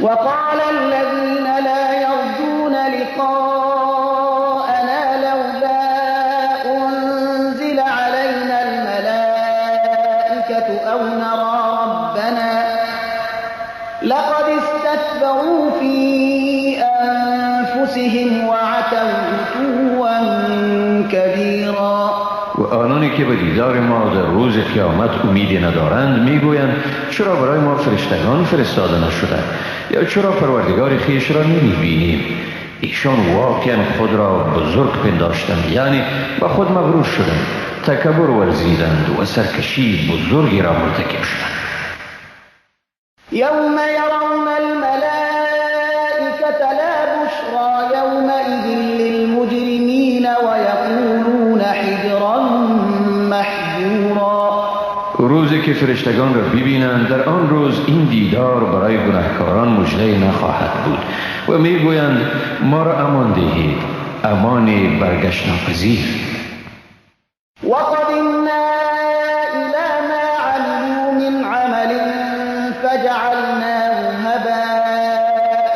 وقال الذين لا يرجون لقاءنا لولا أنزل علينا الملائكة أو نرى ربنا لقد استكبروا في أنفسهم وعتوا عتوا كبيرا. و آنانی که به دیدار ما در روز قیامت امیدی ندارند میگویند چرا برای ما فرشتگان فرستاده نشدند یا چرا پروردگار خویش را نمیبینیم؟ ایشان واقعا خود را بزرگ پنداشتند، یعنی به خود مغرور شدند، تکبر ورزیدند و سرکشی بزرگی را مرتکب شدند. یوم یرون الملائکة لا بشرى یومئذ للمجرمین ویقولون حجرا محجورا. روزی که فرشتگان را ببینند، در آن روز این دیدار برای گناهکاران مژده نخواهد بود و میگویند ما را امان دهید، امان برگشت ناپذیر. وقدمنا إلى ما عملوا من عمل فجعلناه هباء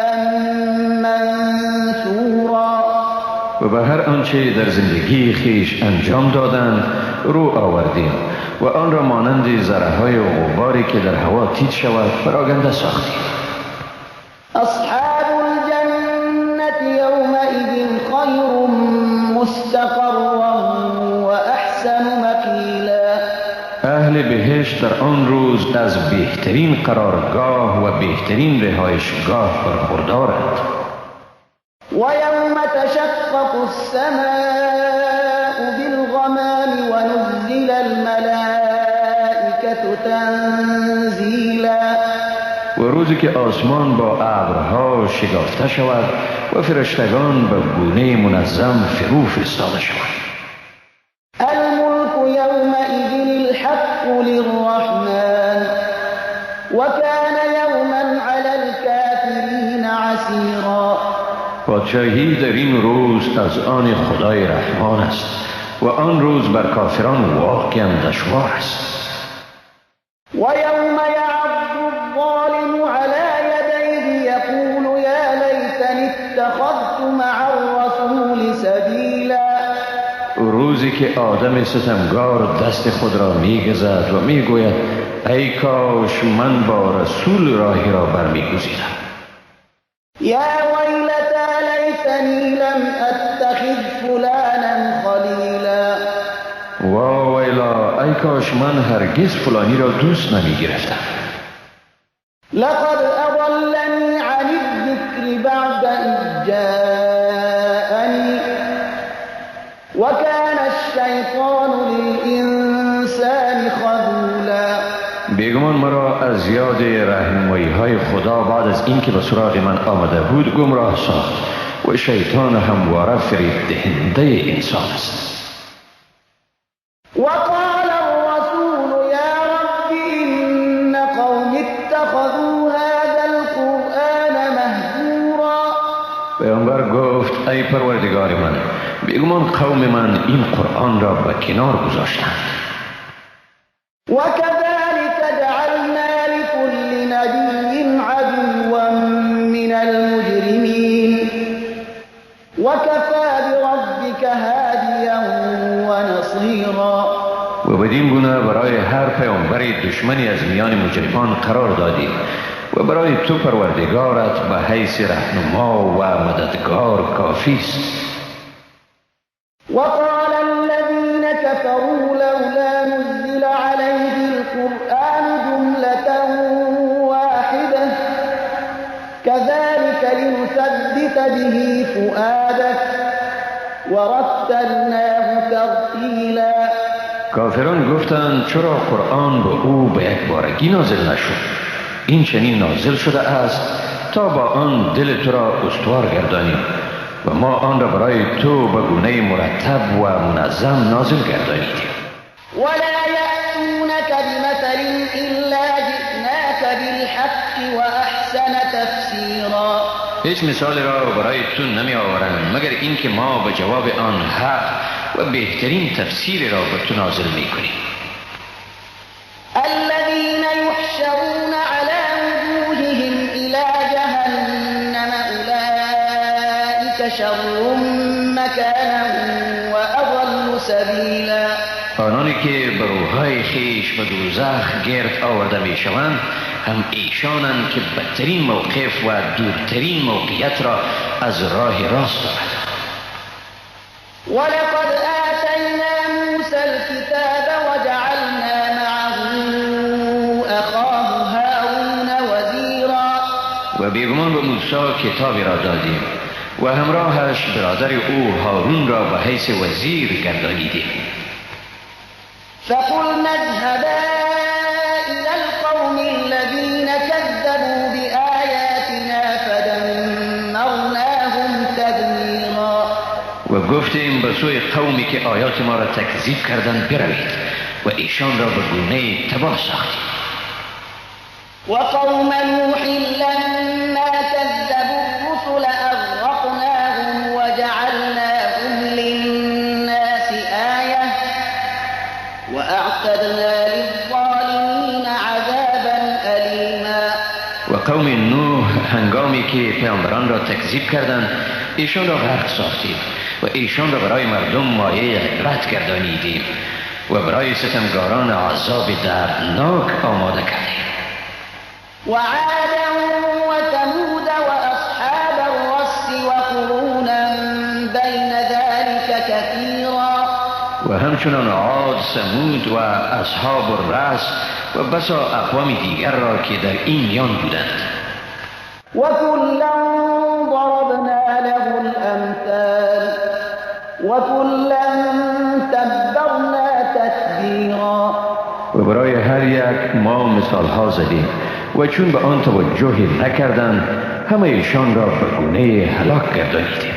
منثورا. و به هر آنچه در زندگی خویش انجام دادند رو آوردیم و آن را مانند ذره‌های غباری که در هوا تیت شود پراگنده ساختیم. اصحاب الجنة یومئذ خیر مستقرا و احسن مقیلا. اهل بهشت در آن روز از بهترین قرارگاه و بهترین رهایشگاه برخوردارند. و یوم تشقق السماء بالغمام ونزل الملائکة تنزیلا. و روزی که آسمان با ابرها شگافته شود و فرشتگان به گونه منظم فرو فرستاده شوند. الملك یومئذ الحق للرحمن وكان یوما علی الكافرین عسیرا. پادشاهی در این روز از آن خدای رحمان است و آن روز بر کافران واقعا دشوار است. و یوم یعض الظالم علی یدیه یقول یا لیتنی اتخذت مع الرسول سبیلا. روزی که آدم ستمگار دست خود را میگزد و میگوید ای کاش من با رسول راهی را برمیگزیدم. یا ویلتی لیتنی لم اتخذ فلانا خلیلا. وا ویلا، ای کاش من هرگز فلانی را دوست نمی گرفتم. لقد اضلنی عن الذکر بعد اذ جاءنی وكان الشیطان للانسان خذولا. بیگمان مرا از یاد رهنمایی های خدا بعد از اینکه به سراغ من آمده بود گمراه ساخت و شیطان همواره فریب دهنده انسان است. وقال الرسول یا رب إن قوم اتخذوا هذا القرآن مهجورا. پیامبر گفت ای پروردگار من، بیگمان قوم من این قرآن را به کنار گذاشتند. وكذلك جعلنا لكل نبي عدوا من المجرمين وكفى بربك هاديا ونصيرا. و بدین گونه برای هر پیامبر دشمنی از میان مجرمان قرار دادیم و برای تو پروردگارت به حیث رهنما و مددگار کافی است. وقال الذين كفروا لولا نزل عليه القرآن جملة واحدة كذلك لنثبت به فؤادك ورتلناه ترتیلا. کافران گفتند چرا قرآن به او به یک بارگی نازل نشد؟ این چنین نازل شده است تا با آن دل تو را استوار گردانیم و ما آن را برای تو به گونه مرتب و منظم نازل گردانیدیم. ولا یأتونک بمثل الا جئناک بالحق واحسن تفسیرا. هیچ مثال را برای تو نمی آورند مگر اینکه ما به جواب آن حق و بهترین تفسیر را به تو نازل می کنیم. الذين يحشرون على وجوههم إلى جهنم شر مكانا وأضل سبيلا. آنانی که به روحهای خویش به دوزخ گرد آورده میشوند هم ایشانند که بدترین موقف و دورترین موقعیت را از راه راست دارند. ولقد آتینا موسى الكتاب وجعلنا معه أخاه هارون وزیرا. و بیگمان به موسی کتابی را دادیم و همراهش برادر او هارون را به حیث وزیر گردانیدیم. فقلنا اذهبا إلى القوم الذين كذبوا بآياتنا فدمرناهم تدمیرا. و گفتیم به سوی قومی که آیات ما را تکذیب کردند بروید و ایشان را به گونه تباه ساختیم. وقوم نوح لما كذبوا الرسل أغرقناهم وجعلناهم للناس آية وأعتدنا للظالمين عذابا أليما. و قوم نوح هنگامی که پیامبران را تکذیب کردند ایشان را غرق ساختیم و ایشان را برای مردم مایه عبرت گردانیدیم و برای ستمگاران عذاب دردناک آماده کردیم. وعادا وثمود وأصحاب الرس وقرونا بين ذلك كثيرا. و همچنان عاد، ثمود و اصحاب الرس و بسا اقوام دیگر را که در این میان بودند. وكلا ضربنا له الأمثال وكلا تبرنا تتبیرا. و برای هر یک ما مثال ها زدیم و چون به آن توجه نکردند همه ایشان را به گونه هلاک گردانیدیم.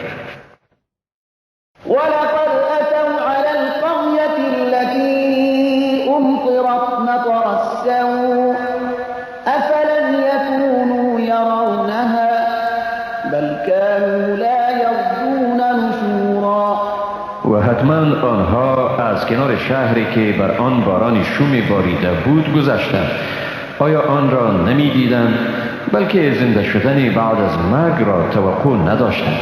ولقد أتوا على القرية التي أمطرت مطر السوء أفلم يكونوا يرونها بل كانوا لا يرجون نشورا. و حتما آنها از کنار شهری که بر آن باران شومی باریده بود گذشتند. آیا آن را نمی دیدند؟ بلکه زنده شدن بعد از مرگ را توقع نداشتند.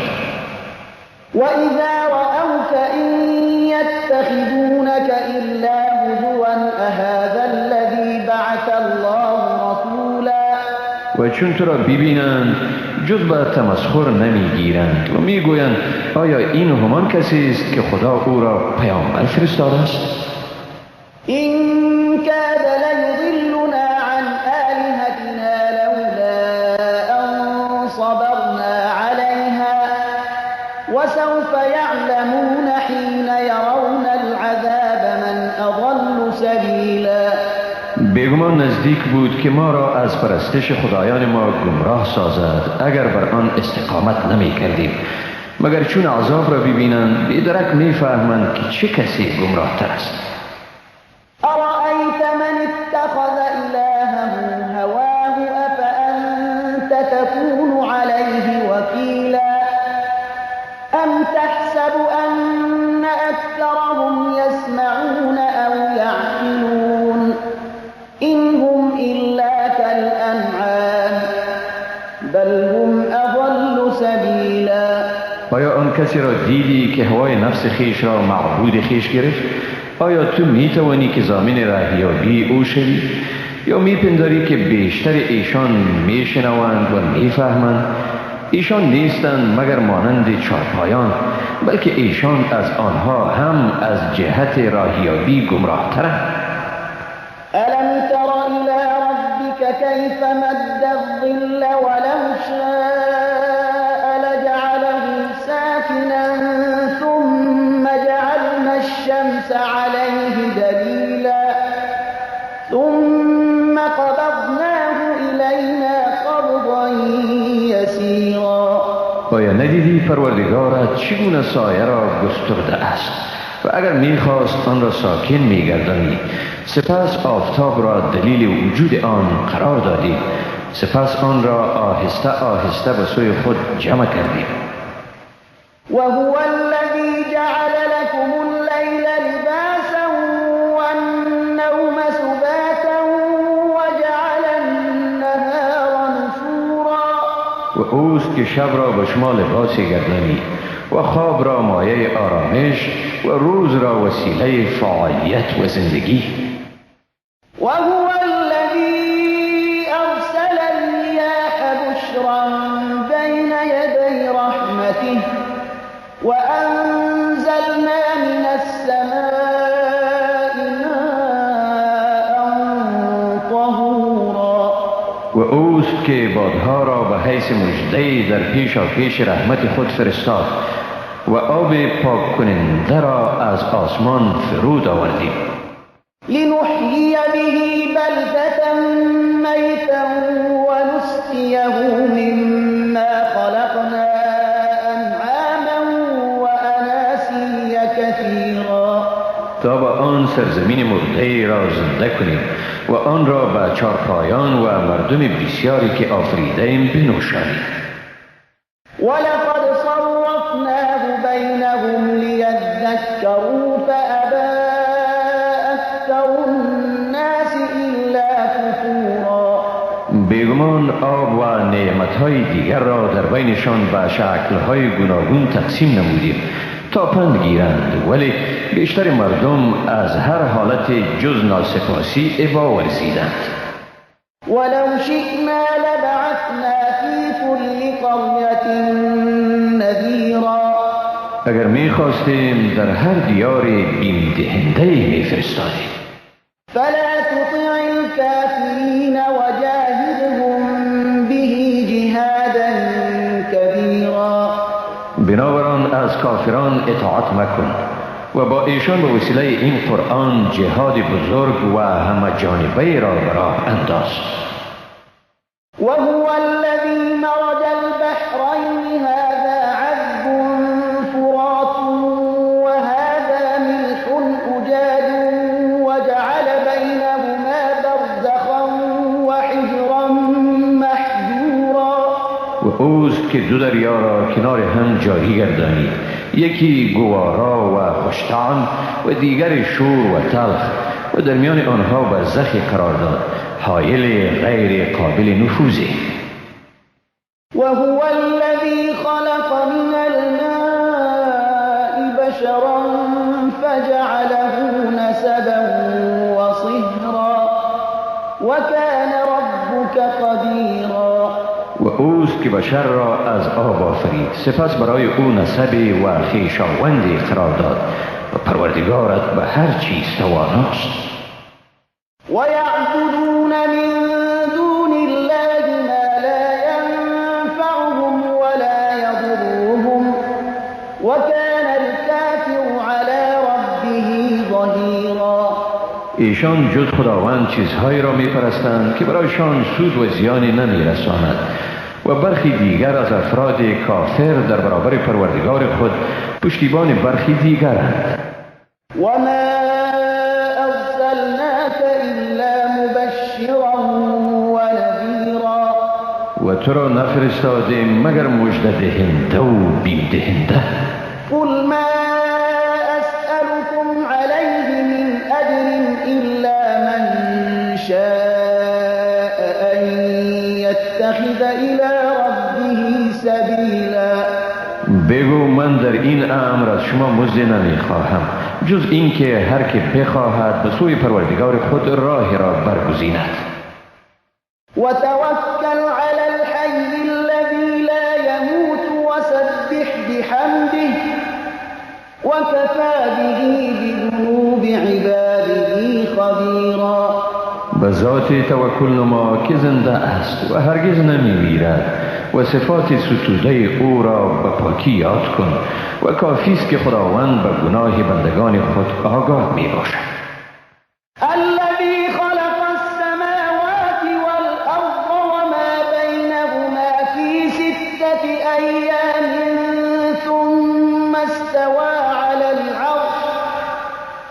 وإذا رأوك إن يتخذونك إلا هزوا أهذا الذي بعث الله رسولا. و چون تو را ببینند جز به تمسخر نمیگیرند و میگویند آیا این همان کسی است که خدا او را پیامبر فرستاده است؟ إن كاد ليضلنا عن آلهتنا لولا أن صبرنا عليها وسوف يعلمون حين يرون العذاب من أضل سبيلا. بیگمان نزدیک بود که ما را از پرستش خدایان ما گمراه سازد اگر بر آن استقامت نمی کردیم، مگر چون عذاب را ببینند بیدرک می فهمند که چه کسی گمراه تر است. أرأيت من اتخذ إلهه هواه أفأنت تكون عليه وكيلا أم تحسب أن أكثرهم يسمعون أو يعقلون إن هم إلا كالأنعام بل هم أضل سبيلا. آیا آن کسی را دیدی که هوای نفس خیش را معبود خیش گرفت؟ آیا تو می توانی که ضامن راهیابی او شوی؟ یا می پنداری که بیشتر ایشان می شنوند و می فهمند؟ ایشان نیستند مگر مانند چارپایان، بلکه ایشان از آنها هم از جهت راهیابی گمراه ترند. ألم تر إلى ربك كيف مد الظل ولو شاء لجعله ساكنا ثم جعلنا الشمس عليه دليلا ثم قبضناه إلينا قبضا يسيرا. آیا ندیدی پروردگارت چگونه سایه را گسترده است و اگر میخواست آن را ساکن میگردانید، سپس آفتاب را دلیل وجود آن قرار دادیم، سپس آن را آهسته آهسته به سوی خود جمع کردیم. وهو الذي جعل لكم الليل لباسا والنوم سباتا وجعل النهار نشورا. و اوست که شب را به شما لباسی گردانید و خواب را مایه آرامش و روز را وسیله فعالیت و زندگی. وهو الذي أرسل الرياح بشرا بين يدي رحمته وأنزلنا من السماء ماء طهورا. و اوست که بادها را به حیث مژده در پیشاپیش رحمت خود فرستاد و آب پاک کننده را از آسمان فرود آوردیم. لنحیی به بلدة میتا ونسقیه مما خلقنا انعاما واناسی کثیرا. تا با آن سرزمین مرده را زنده کنیم و آن را به چارپایان و مردم بسیاری که آفریده‌ایم بنوشانیم. ولقد صرفناه بینهم لیذکروا فأبی اکثر الناس الا کفورا. بیگمان آب و نعمتهای دیگر را در بینشان به شکل‌های گوناگون تقسیم نمودیم تا پند گیرند، ولی بیشتر مردم از هر حالت جز ناسپاسی ابا ورزیدند. ولو شئنا لبعثنا فی کل قریة نذیرا. اگر می‌خواستیم در هر دیار بیم دهنده می‌فرستادیم. فلا تطع الكافرین وجاهدهم به جهادا کبیرا. بنابران از کافران اطاعت مکن و با ایشان به وسیله این قرآن جهاد بزرگ و همه جانبه را به راه انداز. وهو الذی مرج البحرین هذا عذب فرات وهذا ملح أجاج وجعل بینهما برزخا وحجرا محجورا. و اوست که دو دریا را کنار هم جاری گردانید، یکی گوارا و خوشطعم و دیگر شور و تلخ، و در میان آنها برزخی قرار داد حایل غیر قابل نفوذی. وهو الذی خلق من الماء بشرا فجعله نسبا وصهرا وكان ربك قدیرا. و اوست که بشر را از آب آفرید، سپس برای او نسب و خویشاوندی قرار داد و پروردگارت به هر چیز تواناست. و یعبدون من دون الله ما لا ینفعهم ولا یضرهم وکان الکافر علی ربه ظهیرا. ایشان جز خداوند چیزهایی را میپرستند که برایشان سود و زیانی نمیرساند و برخی دیگر از افراد کافر در برابر پروردگار خود پشتیبان برخی دیگرند. و ما ارسلناک الا مبشرا و نذیرا. و تو را نفرستادیم مگر مژده دهنده و بیم دهنده. قل ما اسألكم علیه من اجر الا من شاء ان یتخذ الی ربه سبیلا. بگو من در این امر از شما مزد نمیخواهم جز اینکه هر که بخواهد به سوی پروردگار خود راه را برگزیند. و توکل علی الحی الذی لا یموت وسبح بحمده وکفی به بذنوب عباده خبیرا. به ذات توکل نما که زنده است و هرگز نمیمیرد و صفات ستوده او را به پاکی یاد کن و کافی است که خداوند به گناه بندگان خود آگاه می باشد. الذی خلق السماوات والارض وما بینهما فی ستة ایام ثم استوى علی العرش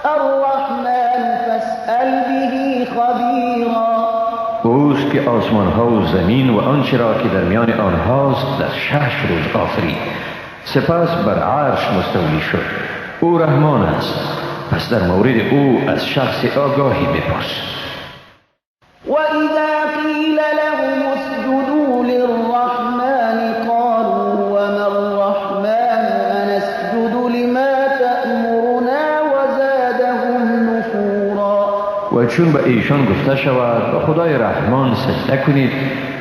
الرحمن فاسأل به خبیرا. اوست که آسمان ها و زمین و آنچه را که در میان آنهاست در 6 روز آفرید، سپس بر عرش مستولی شد. او رحمان است، پس در مورد او از شخص آگاهی بپرس. و اذا قیل لهم اسجدوا للرحمن قالوا وما الرحمن چون به ایشان گفته شود به خدای رحمان سجده کنید،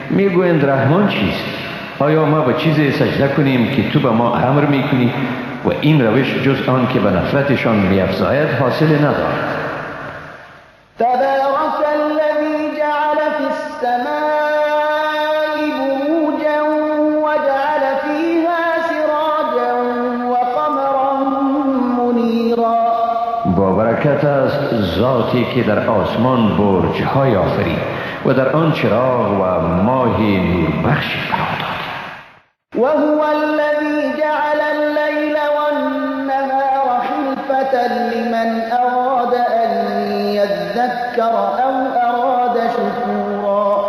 میگویند رحمان چیست؟ آیا ما به چیزی سجده کنیم که تو به ما امر میکنی؟ و این روش جز آن که به نفرتشان میافزاید حاصل ندارد. تبارک الذی جعل فی السماء بروجا وجعل فیها سراجا وقمرا منیرا. با برکت است ذاتی که در آسمان برج های آفرید و در آن چراغ و ماه نوربخشی قرار داد. وهو الذی جعل اللیل والنهار خلفة لمن اراد ان یذکر او اراد شکورا.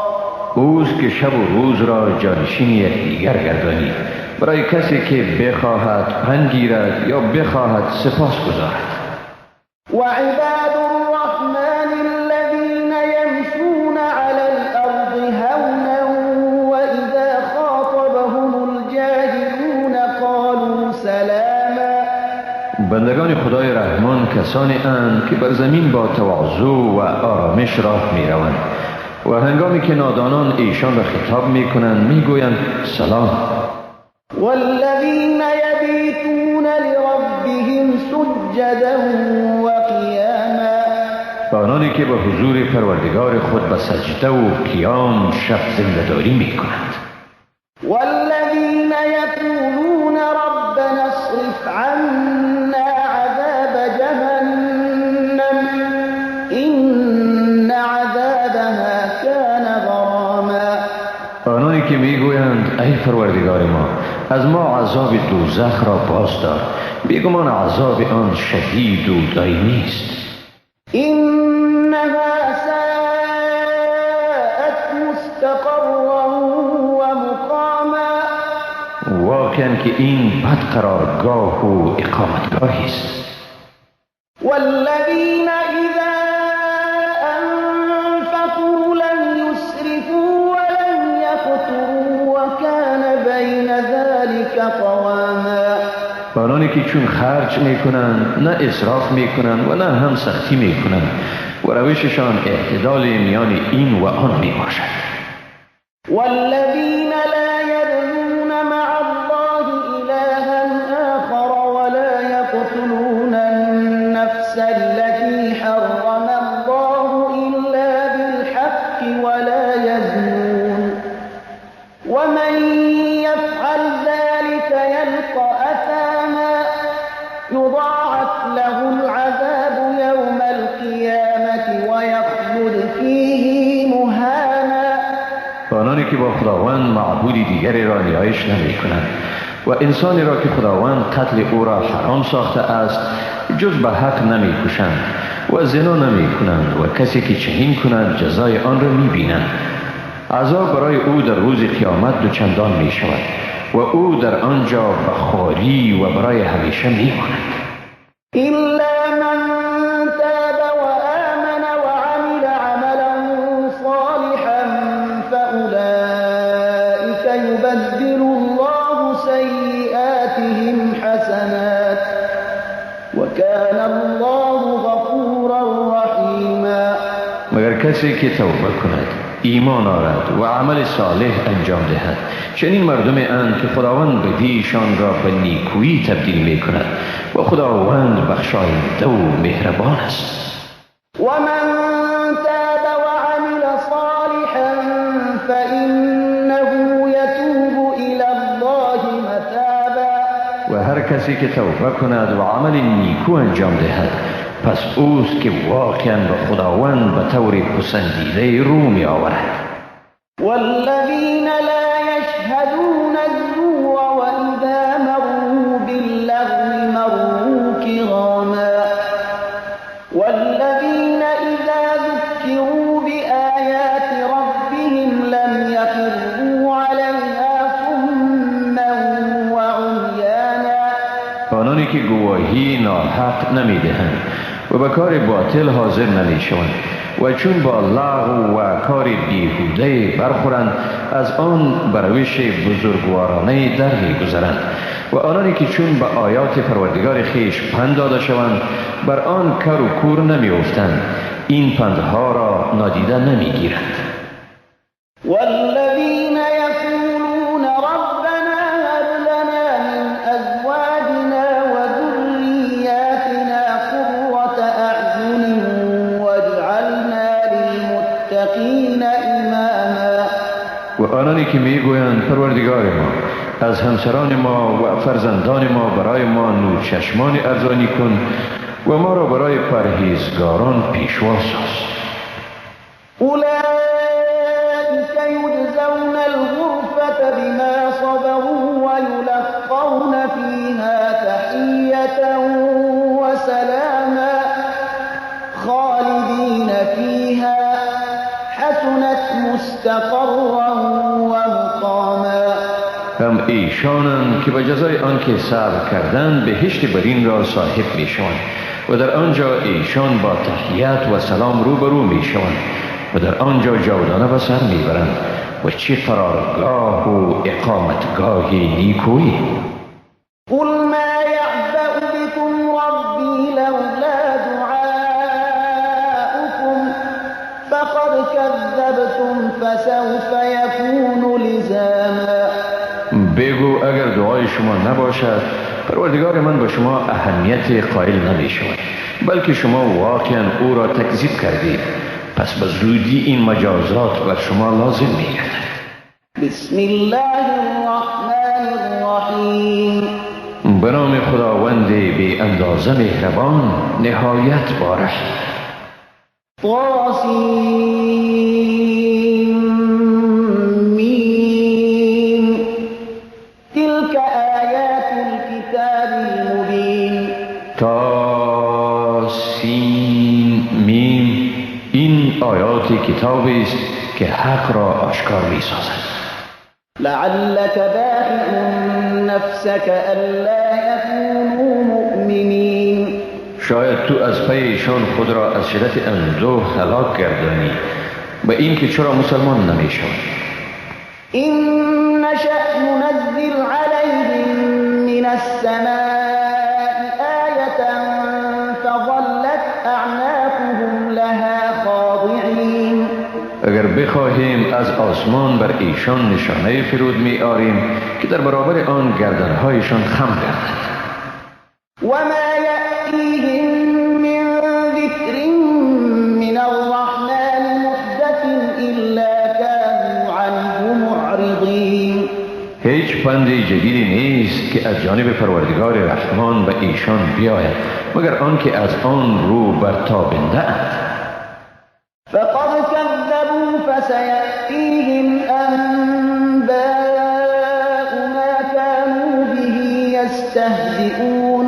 اوست که شب و روز را جانشین یکدیگر گردانید برای کسی که بخواهد پند گیرد یا بخواهد سپاس گزارد. وعباد الرحمن الذين يمشون على الأرض هونا وإذا خاطبهم الجاهلون قالوا سلاما. بندگان خدای رحمان کسانی اند که بر زمین با تواضع و آرامش راه می روند و هنگامی که نادانان ایشان را خطاب می کنند می گویند سلام. والذین یبیتون لربهم سجدا وقیاما. آنانی که به حضور پروردگار خود به سجده و قیام شب زنده‌داری می کنند. والذین یقولون ربنا اصرف عنا عذاب جهنم این عذابها کان غراما. آنانی که می گویند ای پروردگار ما، از ما عذاب دوزخ را باز دار، بیگمان عذاب آن شدید و دائمی است. انها ساءت مستقرا و مقاما. واقعا که این بد قرارگاه و اقامتگاهی است. والذین اذا انفقوا لم یسرفوا ولم یقتروا وکان بین ذلك قواما. آنانی که چون خرج میکنند نه اسراف میکنند و نه هم سختی میکنند و روششان اعتدال میان این و آن میباشد. والذین لا یدعون مع الله الها آخر ولا یقتلون النفس التي حرم الله الا بالحق ولا یزنون ومن يفعل ذلك يلقى أثاما يضاعف له العذاب يوم القيامة ويخلد فيه مهانا. آنانی که با خداوند معبود دیگری را نیایش نمی کنند و انسانی را که خداوند قتل او را حرام ساخته است جز به حق نمی کشند و زنا نمی کنند و کسی که چنین کند جزای آن را می بینند. عذاب برای او در روز قیامت دوچندان می شود و او در آنجا به خواری و برای همیشه می ماند. الا من تاب وآمن وعمل عملا صالحا فأولئك يبدل الله سيئاتهم حسنات وكان الله غفورا رحیما. مگر کسی که توبه کند، ایمان آرد و عمل صالح انجام دهد، چنین مردم اند که خداوند بدیشان را به نیکویی تبدیل می کند و خداوند بخشاینده و مهربان است. و من تاب وعمل صالحا فإنه یتوب الی الله متابا. و هر کسی که توبه کند و عمل نیکو انجام دهد، پس اوست که واقعا به خداوند به طور پسندیده رو می آورد. والذین لا یشهدون الزور واذا مروا باللغو مروا کراما. والذین اذا ذکروا بآیات ربهم لم یخروا علیها صما وعمیانا. آنانی که گواهی ناحق نمی دهند و به کار باطل حاضر نمی شوند و و چون با لغو و کار بیهوده برخورند از آن به روش بزرگوارانه در میگذرند. و آنانی که چون به آیات پروردگار خویش پند داده شوند بر آن کر و کور نمیافتند، این پندها را نادیده نمیگیرند. والذین یقولون ربنا هب لنا من ازواجنا وذریاتنا قرة اعین واجعلنا للمتقین اماما. و آنانی که میگویند پروردگار ما از همسران ما و فرزندان ما برای ما نور چشمان ارزانی کن و ما را برای پرهیزگاران پیشوا ساز. اولئک یجزون الغرفة بما صبروا ویلقون فیها تحیة وسلاما خالدین فیها حسنت مستقرا ومقاما. هم ایشانند که به جزای آنکه صبر کردند بهشت برین را صاحب میشوند و در آنجا ایشان با تحیت و سلام روبرو میشوند و در آنجا جاودانه به سر میبرند و چه قرارگاه و اقامتگاه نیکویی. قل ما یعبأ بكم ربی لولا دعاؤكم فقد كذبتم فسوف یکون لزاما. بگو اگر دعای شما نباشد پروردگار من به شما اهمیت قائل نمی شود، بلکه شما واقعا او را تکذیب کردید، پس به زودی این مجازات بر شما لازم می گردد. بسم الله الرحمن الرحیم. به نام خداوند بی اندازه مهربان نهایت بارحم. طاسیم تا سین میم، این آیات کتابی است که حق را آشکار می سازد. لعلك باخع نفسك الا يكونوا مؤمنین. شاید تو از پی ایشان خود را از شدت اندوه هلاک گردانی به اینکه چرا مسلمان نمی شوند. إن نشأ ننزل عليهم من السماء آية فظلت أعناقهم لها خاضعين. اگر بخواهیم از آسمان بر ایشان نشانه فرود می آریم که در برابر آن گردنهایشان خم گردد. وما يأتيهم من ذكر من الرحمن محدث إلا كانوا عنه معرضين. هیچ پند جدیدی نیست که از جانب پروردگار رحمان به ایشان بیاید مگر آنکه از آن رو برتابنده اند. فقد كذبوا فسيأتيهم أنباء ما كانوا به يستهزئون.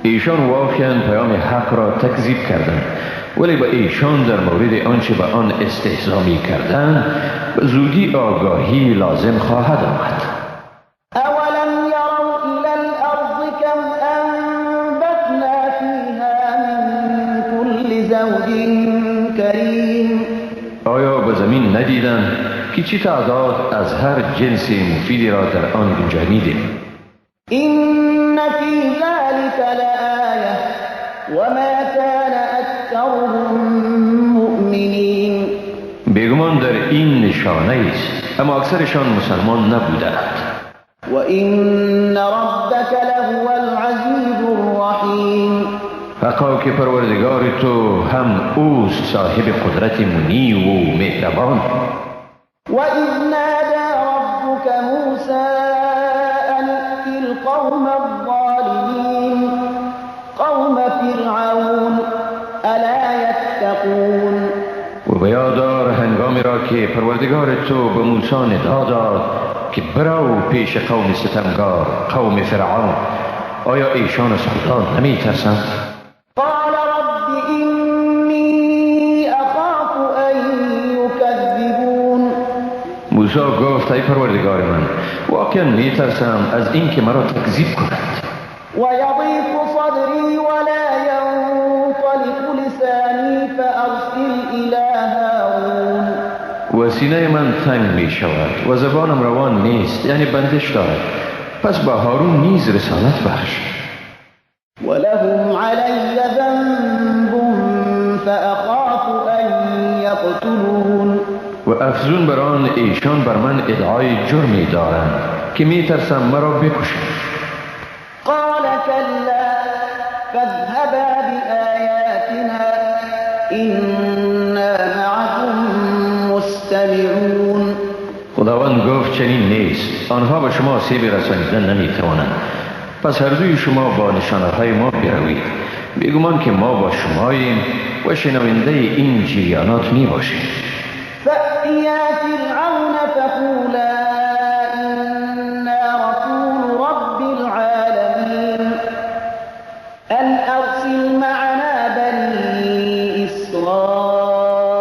ایشان واقعا پیام حق را تکذیب کردند، ولی به ایشان در مورد آنچه به آن استهزا می کردند به زودی آگاهی لازم خواهد آمد. اولم یروا الی الارض کم انبتنا فیها من کل زوج کریم. آیا به زمین ندیدند که چه تعداد از هر جنس مفیدی را در آن گنجانیدیم؟ إن في ذلك لآية وما كان أكثرهم مؤمنين. بیگمان در این نشانه است، اما اکثرشان مسلمان نبودند. وإن ربك لهو العزيز الرحيم. حقا که پروردگار تو هم اوست صاحب قدرت منی و مهربان. وإذ نادى ربك موسى أن ائت القوم الظالمين قوم فرعون ألا يتقون. و به یاد دار هنگامی را که پروردگار تو به موسی ندا داد که برو پیش قوم ستمگار، قوم فرعون، آیا ایشان از خدا نمی ترسند؟ قال رب إني أخاف أن يكذبون. موسی گفت ای پروردگار من، واقعا می ترسم از اینکه مرا تکذیب کنند. ويضيق صدري ولا ينطلق لساني فأرسل إلى هارون. و سینه من تنگ می شود و زبانم روان نیست، یعنی بندش دارد، پس با هارون نیز رسالت بخش. ولهم علی ذنب فأخاف أن یقتلون. و افزون بر آن ایشان بر من ادعای جرمی دارند که می ترسم مرا بکشند. قال كلا فاذهبا بآیاتنا إنا معكم مستمعون. خداوند گفت چنین نیست، آنها به شما آسیب رسانیدن نمیتوانند، پس هر دوی شما با نشانه‌های ما بروید، بیگمان که ما با شماییم و شنونده این جریانات میباشیم. فأتیا فرعون فقولا إنا رسول رب العالمین أن أرسل معنا بنی إسرائیل.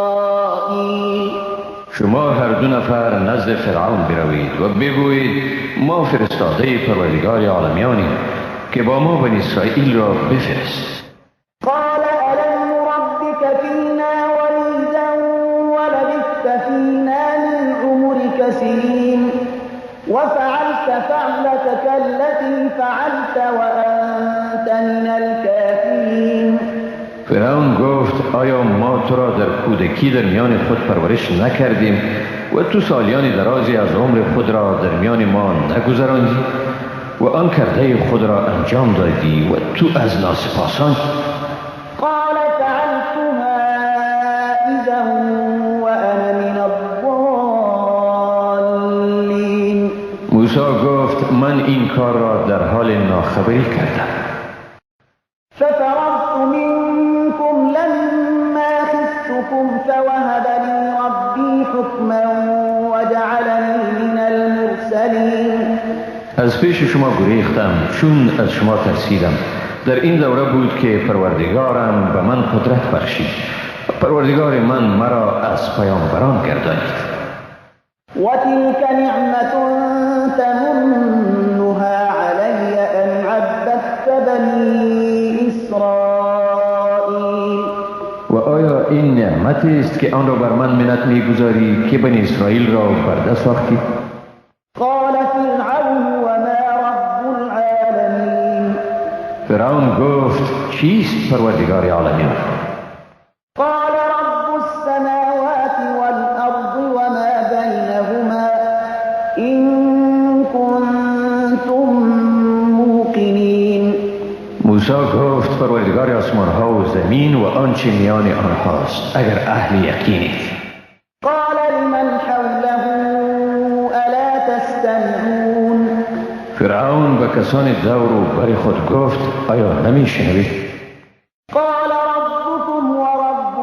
شما هر دو نفر نزد فرعون بروید و بگویید ما فرستاده پروردگار عالمیانیم که با ما بنی اسرائیل را بفرست. قال ألم نربك فینا ولیدا ولبثت فینا من عمرك سنین وفعلت فعلتك التي فعلت وأنت من الكافرین. فرعون گفت آیا ما تو را در کودکی در میان خود پرورش نکردیم و تو سالیان درازی از عمر خود را در میان ما نگذراندی و آن کرده خود را انجام دادی و تو از ناسپاسان؟ قال فعلتها اذا وانا من الضالین. موسی گفت من این کار را در حال ناخبری کردم. ففررت منكم لما خفتكم فوهب لي ربي حكما وجعلني من المرسلين. از پیش شما گریختم چون از شما ترسیدم. در این دوره بود که پروردگارم به من قدرت بخشید. پروردگار من مرا از پیامبران گردانید. وتلك نعمة تمنها علی ان عبدت بنی اسرائیل. و آیا این نعمتی است که آن را بر من منت میگذاری که بنی اسرائیل را برده ساختی؟ قال فرعون وما رب العالمین. فرعون گفت چیست پروردگار عالمیان؟ قال رب السماوات والارض وما بینهما ان کنتم موقنین. موسی گفت پروردگار آسمان ها و زمین و آنچه میان آنهاست اگر اهل یقینید. قال لمن حوله الا تستمعون. فرعون به کسان دور و بر خود گفت آیا نمیشنوید؟ قال ربكم ورب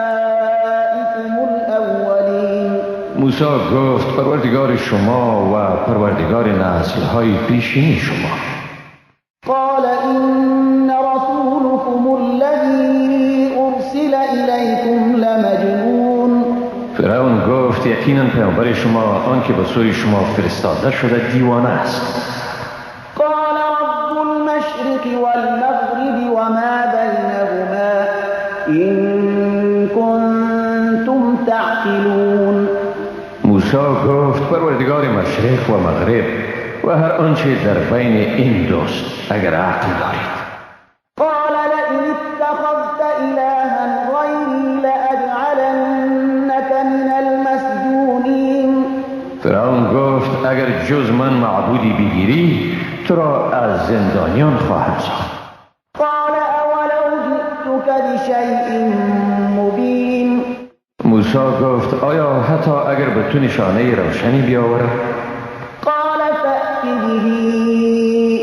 آبائكم الاولین. موسی گفت پروردگار شما و پروردگار نسل‌های پیشین شما. قال إن رسولكم الذي أرسل إليكم لمجنون. فرعون گفت یقینا پیامبر شما آن که به سوی شما فرستاده شده دیوانه است. قال رب المشرق والمغرب وما بينهما إن كنتم تعقلون. موسی گفت پروردگار مشرق و مغرب و هر آنچه در بین این دوست اگر عقل دارید. قال لئن اتخذت إلها غیری لأجعلنک من المسجونین. فرعون گفت اگر جز من معبودی بگیری تو را از زندانیان خواهم ساخت. قال اولو جئتک بشیء مبین. موسی گفت آیا حتی اگر به تو نشانه روشنی بیاورم؟ قال فأت به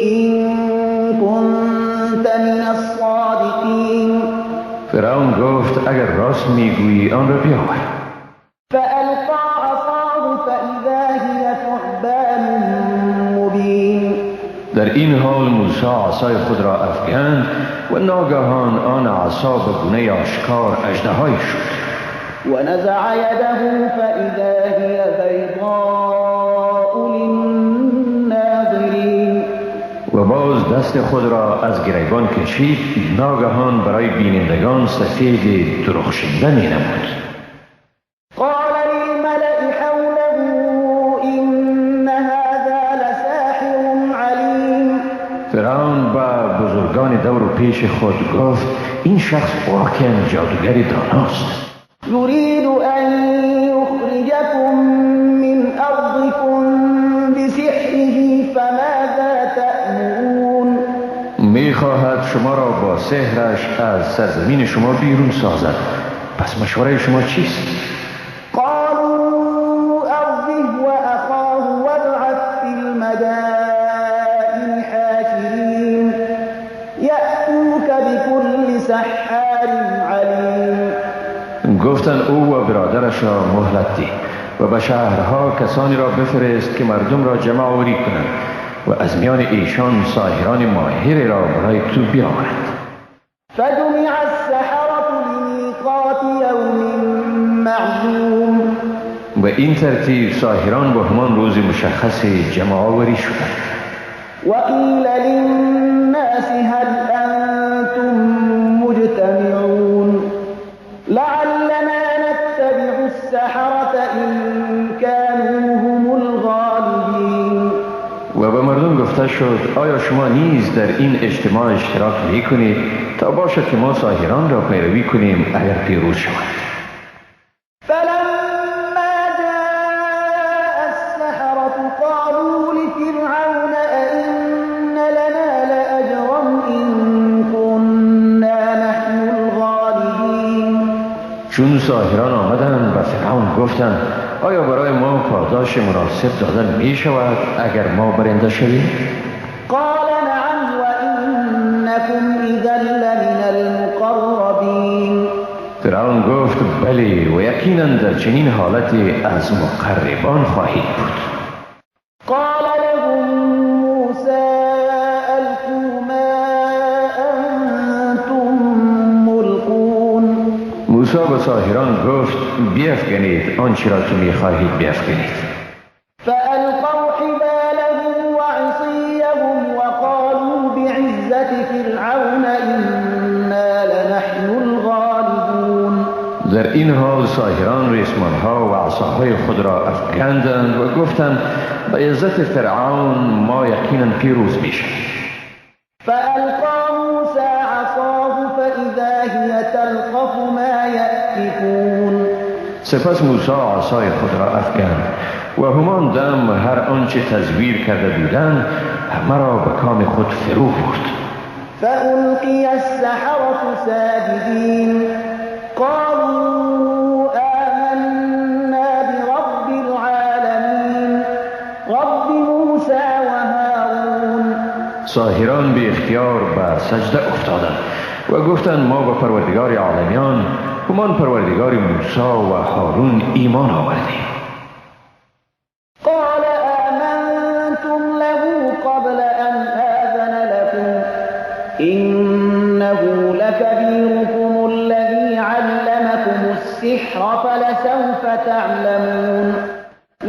إن كنت من الصادقین. فرعون گفت اگر راست میگویی آن را بیاور. فألقى عصاه فإذا هي ثعبان مبین. در این حال موسی عصای خود را افکند و ناگهان آن عصا به گونه آشکار اژدهایی شد. ونزع يده فإذا هي بيضاء للناظرين. و باز دست دست خود را از گریبان کشید، ناگهان برای بینندگان سفید درخشنده می نمود. قال للملأ حوله إن هذا لساحر علیم. فرعون به بزرگان دور و پیش خود گفت این شخص واقعا جادوگر داناست. یرید ان یخرجکم من ارضکم بسحره فماذا تأمرون. میخواهد شما را با سحرش از سرزمین شما بیرون سازد، پس مشوره شما چیست؟ قالوا ارجه واخاه وابعث في المدائن حاشرین یأتوک بكل سحار علیم. گفتند او و برادرش را مهلت ده و به شهرها کسانی را بفرست که مردم را جمع آوری کنند و از میان ایشان ساحران ماهر را برای تو بیاورند. فجمع السحرة لمیقات یوم معلوم. به این ترتیب ساحران به همان روز مشخص جمع آوری شدند. وقیل للناس هل انتم مجتمعون لعلنا نتبع السحرة إن كانوا هم الغالبین. و به مردم گفته شد آیا شما نیز در این اجتماع اشتراک می کنید تا باشد که ما ساحران را پیروی کنیم اگر پیروز شوند. فلما جاء السحرة قالوا لفرعون أئن لنا لأجرا إن كنا نحن الغالبین. چون ساحران آمدند به فرعون گفتند آیا برای ما پاداش مناسب دادن می شود اگر ما برنده شویم؟ قال نعم وإنكم إذا لمن المقربین. فرعون گفت بله و یقینا در چنین حالتی از مقربان خواهید بود. قال لهم موسى ألقوا ما أنتم ملقون. موسی به ساحران گفت بیفکنید آنچه را که میخواهید بیفکنید. فألقوا حبالهم وعصيهم وقالوا بعزة فرعون إنا لنحن الغالبون. در این حال ساحران ریسمانها و عصاهای خود را افکندند و گفتند به عزت فرعون ما یقینا پیروز میشویم. فألقى موسى عصاه فإذا هي تلقف ما يأفكون. سپس موسی عصای خود را افکند و همان دم هر آنچه تزویر کرده بودند همه را به کام خود فرو برد. فألقي السحرة ساجدين قالوا آمنا برب العالمين رب موسى وهارون. ساحران به اختیار به سجده افتادند و گفتند ما به پروردگار عالمیان همان پروردگار موسی و هارون ایمان آوردیم. قال آمنتم له قبل أن آذن لكم إنه لكبيركم الذي علمكم السحر فلسوف تعلمون.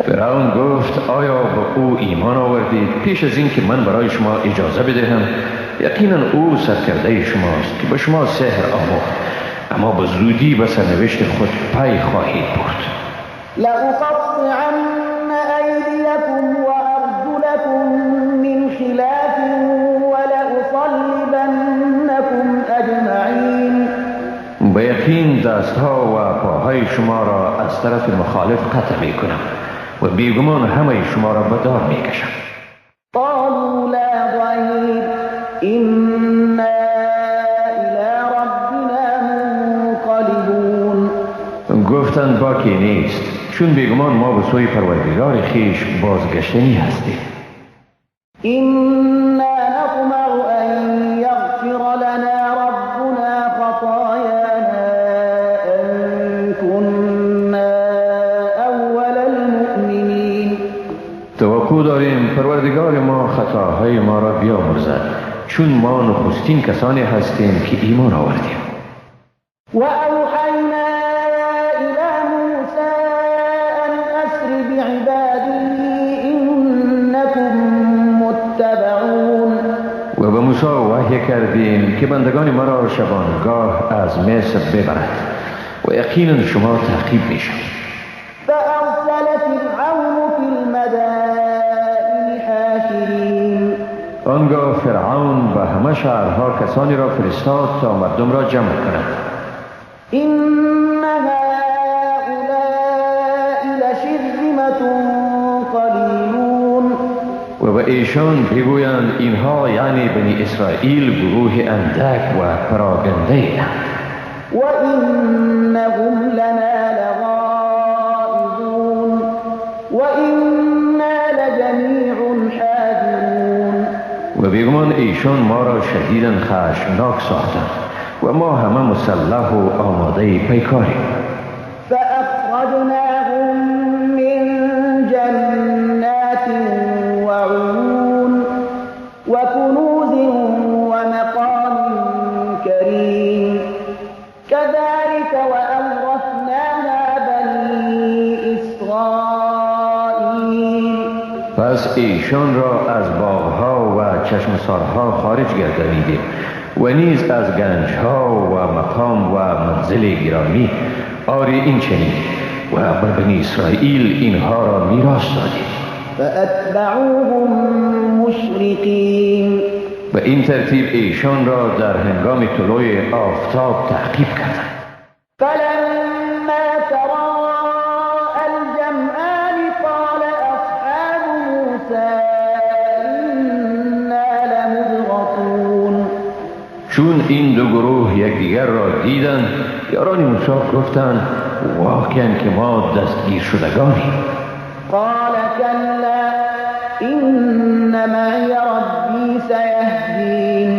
فرعون گفت آیا به او ایمان آوردید پیش از این که من برای شما اجازه بدهم؟ یقینا او سرکرده شماست که به شما سحر آموخت، اما به زودی به سرنوشت خود پی خواهید برد. لأقطعن أيديكم وأرجلكم من خلاف ولأصلبنكم أجمعين. به یقین دستها و پاهای شما را از طرف مخالف قطع می کنم و بیگمان همه شما را به دار می کشم. قالوا لا ضير إنا إلى ربنا منقلبون. گفتند باکی نیست، چون بیگمان ما به سوی پروردگار خویش بازگشتنی هستیم. إنا نطمع أن يغفر لنا ربنا خطايانا أن كنا أول المؤمنين. توقع داریم پروردگار ما خطاهای ما را بیامرزد، چون ما نخستین کسانی هستیم که ایمان آوردیم. وأوحينا إلى موسى أن أسر بعبادي إنكم متبعون. و به موسی موسی وحی کردیم که بندگان مرا شبانگاه از مصر ببرد و یقینا شما تعقیب میشوید. فأرسل فرعون في المدائن حاشرين. آنگاه فرعون به همه شهرها کسانی را فرستاد تا مردم را جمع کند. إن هؤلاء لشرذمة قليلون. و به ایشان بگویند اینها یعنی بنی اسرائیل گروه اندک و پراگنده اند. وإنهم لنا لغائظون وإنا لجميع حاذرون. و بیگمان ایشان ما را شدیداً خشمناک ساختند و ما همه مسلح و آماده پیکاریم. فأخرجناهم من جنات وعيون وكنوز ومقام كريم كذلك وأورثناها بني إسرائيل. پس ایشان را از باغها و چشمسارها خارج گردانیدیم و نیز از گنجها و مقام و منزل گرامی، آری این چنین و به بنی اسرائیل اینها را میراث دادیم. فأتبعوهم مشرقین. به این ترتیب ایشان را در هنگام طلوع آفتاب تعقیب کردند. فلما تراءى الجمعان قال أصحاب موسى إنا لمدركون. چون این دو گروه یکدیگر را دیدند، یاران موسی گفتند واقعا که ما دستگیر شدگانیم. قال كلا إن معي ربي سيهدين.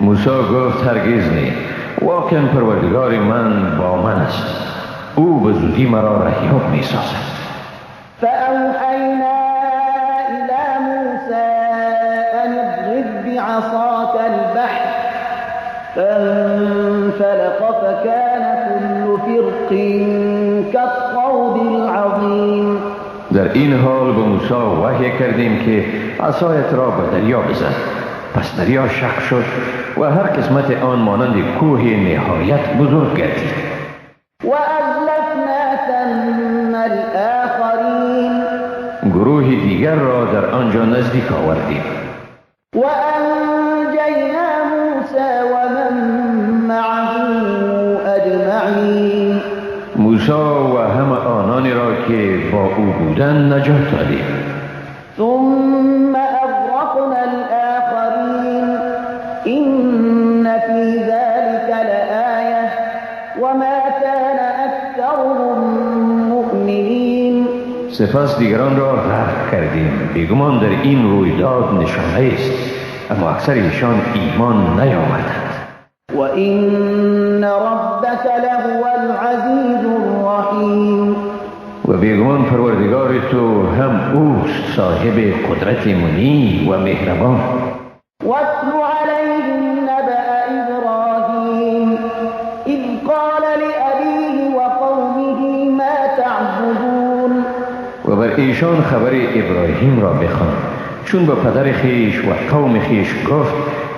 موسی گفت هرگز نه، واقعا پروردگار من با من است، او به زودی مرا رهیاب می سازد. فأوحينا إلى موسى أن اضرب بعصاك البحر فانفلق فكان كل فرق كالطود العظيم. در این حال به موسی وحی کردیم که عصایت را به دریا بزن. پس دریا شق شد و هر قسمت آن مانند کوه نهایت بزرگ گردید. وأزلفنا ثم الآخرین. گروه دیگر را در آنجا نزدیک آوردیم. وأنجینا موسی ومن معه أجمعین. موسی و همه آنانی را که با او بودند نجات دادیم. ثم أغرقنا الآخرین إن في ذلك لآية وما كان أكثرهم مؤمنین. سپس دیگران را غرق کردیم. بیگمان در این رویداد نشانه است، اما اکثر ایشان ایمان نیاوردند. وإن ربك لهو العزیز الرحیم. و بیگمان پروردگار تو هم اوست صاحب قدرت منی و مهربان. واتل علیهم نبأ ابراهیم اذ قال لأبیه وقومه ما تعبدون. و بر ایشان خبر ابراهیم را بخوان چون به پدر خیش و قوم خیش گفت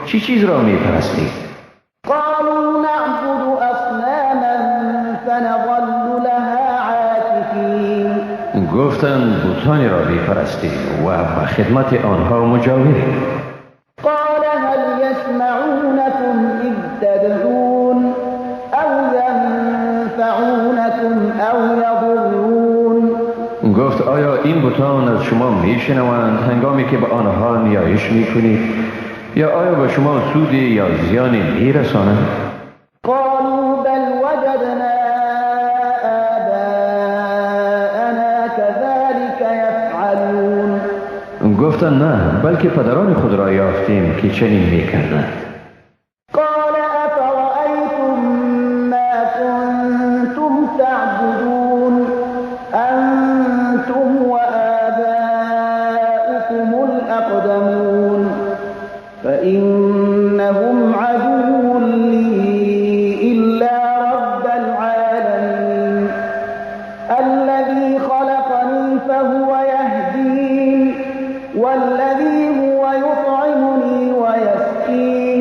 چی چیز را می پرستید؟ قالوا نعبد اصناما فنظل لها عاکفین. گفتند بتانی را می پرستیم و به خدمت آنها مجاوریم. قال هل يسمعونكم اذ تدعون او ينفعونكم او يضرون. گفت آیا این بتان از شما میشنوند هنگامی که به آنها نیایش میکنید، یا آیا به شما سودی یا زیانی میرسانند؟ قالوا بل وجدنا آباءنا كذلك يفعلون. گفتند نه، بلکه پدران خود را یافتیم که چنین میکردند. قال افرأیتم ما کنتم تعبدون انتم وآباؤكم الأقدمون فإنهم عدو لي إلا رب العالمين الذي خلقني فهو يهدين والذي هو يطعمني ويسقين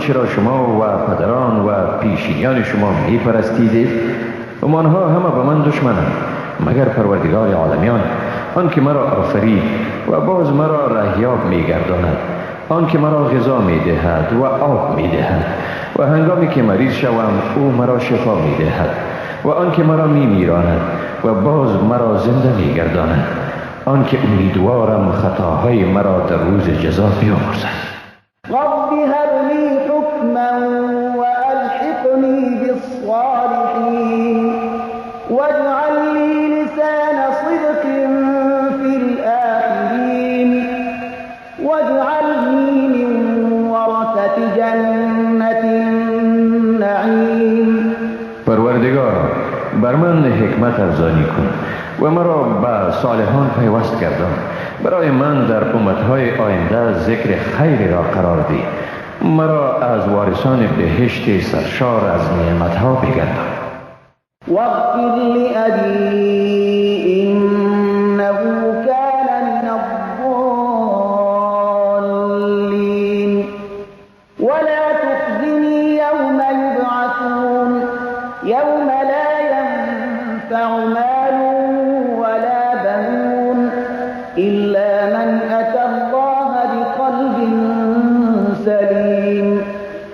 آنچه را شما و پدران و پیشینیان شما می پرستیدید؟ آنها همه به من دشمنند مگر پروردگار عالمیان، آن که مرا آفرید و باز مرا رهیاب می گرداند، آن که مرا غذا می دهد و آب می دهد و هنگامی که مریض شوم او مرا شفا می دهد و آن که مرا می میراند و باز مرا زنده می گرداند، آن که امیدوارم خطاهای مرا در روز جزا بیامرزد. رب هب لی حکما والحقنی بالصالحین واجعل لی لسان صدق فی الآخرین واجعلنی من ورثة جنة النعیم. پروردگارا بر من حکمت ارزانی کن و مرا به صالحان پیوست گردان. برای من در امتهای آینده ذکر خیر را قرار ده. مرا از وارثان بهشت سرشار از نعمتها بگردان. واغفر لأبی انه کان من الضالین ولا تخزنی یوم یبعثون یوم لا ینفع مال ولا بنون إلا من أتى الله بقلب سلیم.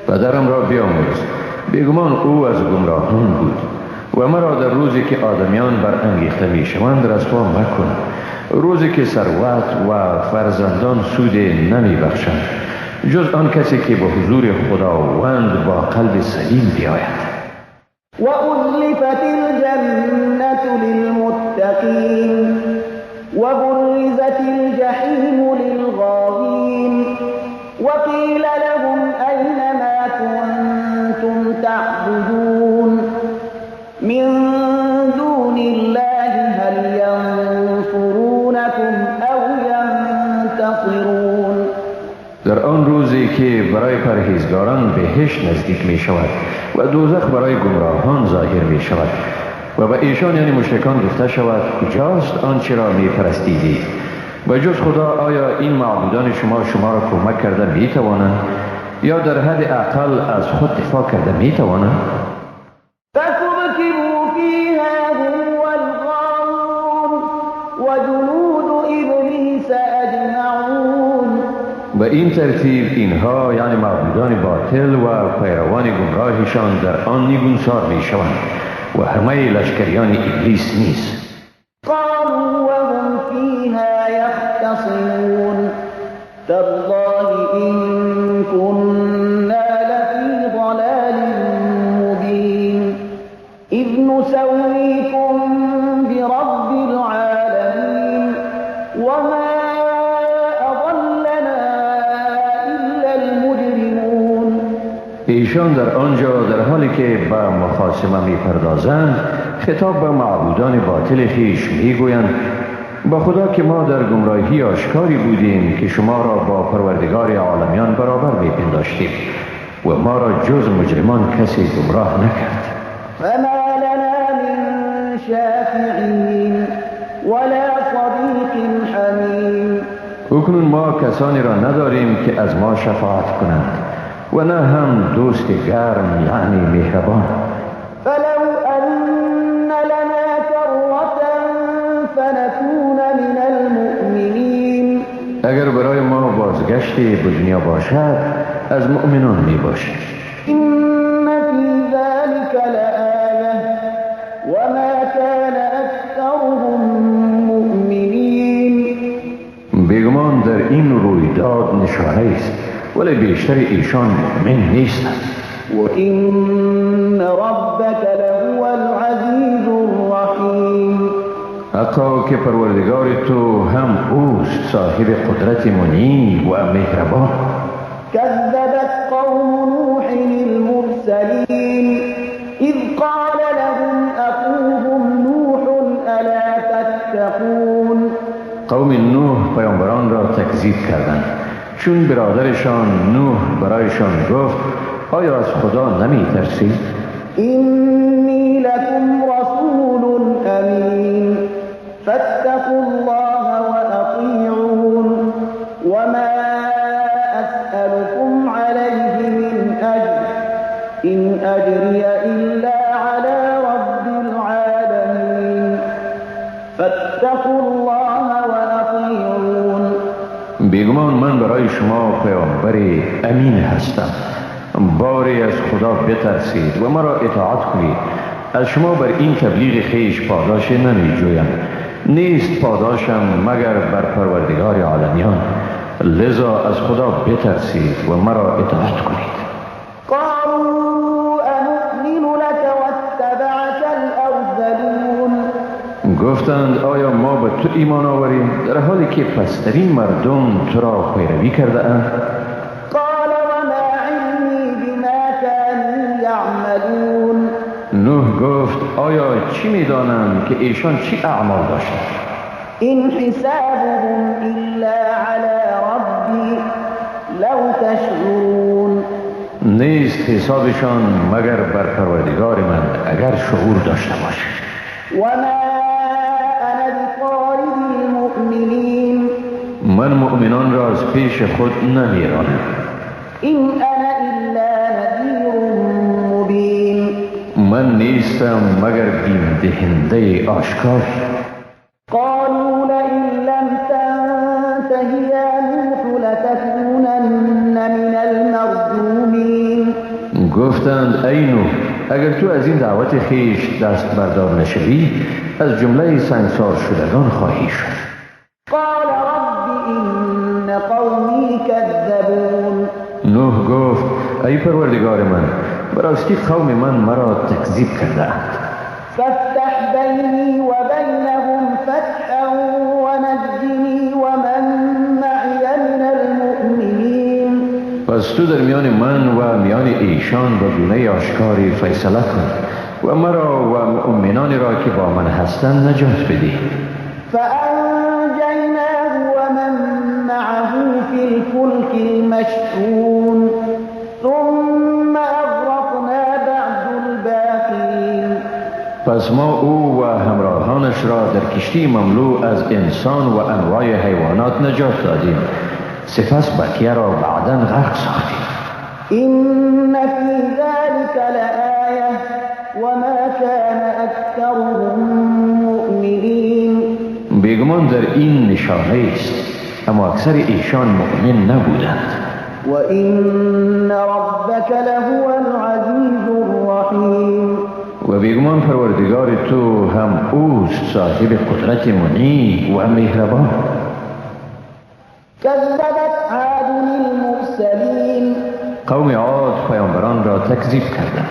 پدرم را بیامرز، بیگمان او از گمراهان بود و مرا در روزی که آدمیان برانگیخته میشوند رسوا مکن، روزی که ثروت و فرزندان سود نمی بخشند جز آن کسی که به حضور خداوند با قلب سلیم بیاید. و أزلفت الجنة للمتقین وبرزت الجحیم للغاوین وقیل لهم أین ما کنتم تعبدون من دون الله هل ینصرونکم او ینتصرون. در آن روزی که برای پرهیزگاران بهشت نزدیک می شود و دوزخ برای گمراهان ظاهر می شود و به ایشان یعنی مشرکان گفته شود کجاست آنچه را می پرستیدید؟ و جز خدا آیا این معبودان شما شما را کمک کرده می توانند یا در حد اقل از خود دفاع کرده می توانند؟ فسبكبوا فيها هم والغاوون وجنود ابلیس اجمعون. به این ترتیب اینها یعنی معبودان باطل و پیروان گمراهشان در آن نگونسار می شوند و همه لشکریان ابلیس نیست. قالوا وهم فيها يختصمون تالله إن كنا لفي ضلال مبين إذ نسويكم برب العالمين وما أضلنا إلا المجرمون. ایشان در آنجا در حالی که به مخاصمه میپردازند خطاب به معبودان باطل خویش میگویند با خدا که ما در گمراهی آشکاری بودیم که شما را با پروردگار عالمیان برابر میپنداشتیم و ما را جز مجرمان کسی گمراه نکرد. فما لنا من شافعین ولا صدیق حمیم. اکنون ما کسانی را نداریم که از ما شفاعت کنند و نه هم دوست گرم یعنی مهربان. فلو أن لنا کرة فنكون من المؤمنین. اگر برای ما بازگشتی به دنیا باشد از مؤمنان می باشیم. إن في ذلك لآیة وما كان أکثرهم مؤمنین. بیگمان در این رویداد نشانه است ولی بیشتر ایشان مؤمن نیستند. و این ربک لهو العزیز الرحیم. حتی که پروردگار تو هم اوست صاحب قدرت منی و مهربان. کذبت قوم نوح المرسلین اذ قال لهم اخوهم نوح الا تتقون. قوم نوح پیامبران را تکذیب کردند چون برادرشان نوح برایشان گفت آیا از خدا نمی ترسید؟ اینی لکم رسول امین فاتقوا الله واطیعون وما اسألكم علیه من فاتقوا الله وأطيعون. بیگمان من برای شما پیامبر امین هستم. باری از خدا بترسید و مرا اطاعت کنید. از شما بر این تبلیغ خیش پاداش نمی جویم، نیست پاداشم مگر بر پروردگار عالمیان. لذا از خدا بترسید و مرا اطاعت کنید. قالوا انؤمن لك واتبعك الارذلون. گفتند آیا ما به تو ایمان آوریم در حالی که پسترین مردم تو را پیروی کرده اند؟ قال وما علمی بما كانوا یعملون. نوح گفت آیا چی میدانم که ایشان چی اعمال داشتند؟ این حسابهم الا علی ربی لو تشعرون. نیست حسابشان مگر بر پروردگار من اگر شعور داشته باشید. وما انا بطارد المؤمنین. من مؤمنان را از پیش خود نمیرانم. این انا الا نذیر مبین. من نیستم مگر بیم دهنده آشکار. قالوا لئن لم تنته یا نوح لتكونن من المرجومین. گفتند ای نوح اگر تو از این دعوت خیش دست بردار نشوی از جمله سنگسار شدگان خواهی شد. قال رب این قومی کذبون. نوح گفت ای پروردگار من، براستی قوم من مرا تکذیب کردند. فافتح بینی و بینهم فتحا ونجنی ومن معی من المؤمنین. پس تو در میان من و میان ایشان به گونه آشکاری فیصله کن و مرا و مؤمنان را که با من هستند نجات بده. فانجیناه ومن معه فی الفلک المشحون ثم اغرقنا بعد الباقین. پس ما او و همراهانش را در کشتی مملو از انسان و انواع حیوانات نجات دادیم، سپس بقیه را بعداً غرق ساختیم. این فی ذلک لآیه وما کان اکثرهم مؤمنین. بیگمان در این نشانه است، اما اکثر ایشان مؤمن نبودند. و این ربک لهو العزیز الرحیم. و بیگمان پروردگار تو هم اوست صاحب قدرت منی و مهربان. کذبت عاد المرسلین. قوم عاد پیامبران را تکذیب کردند.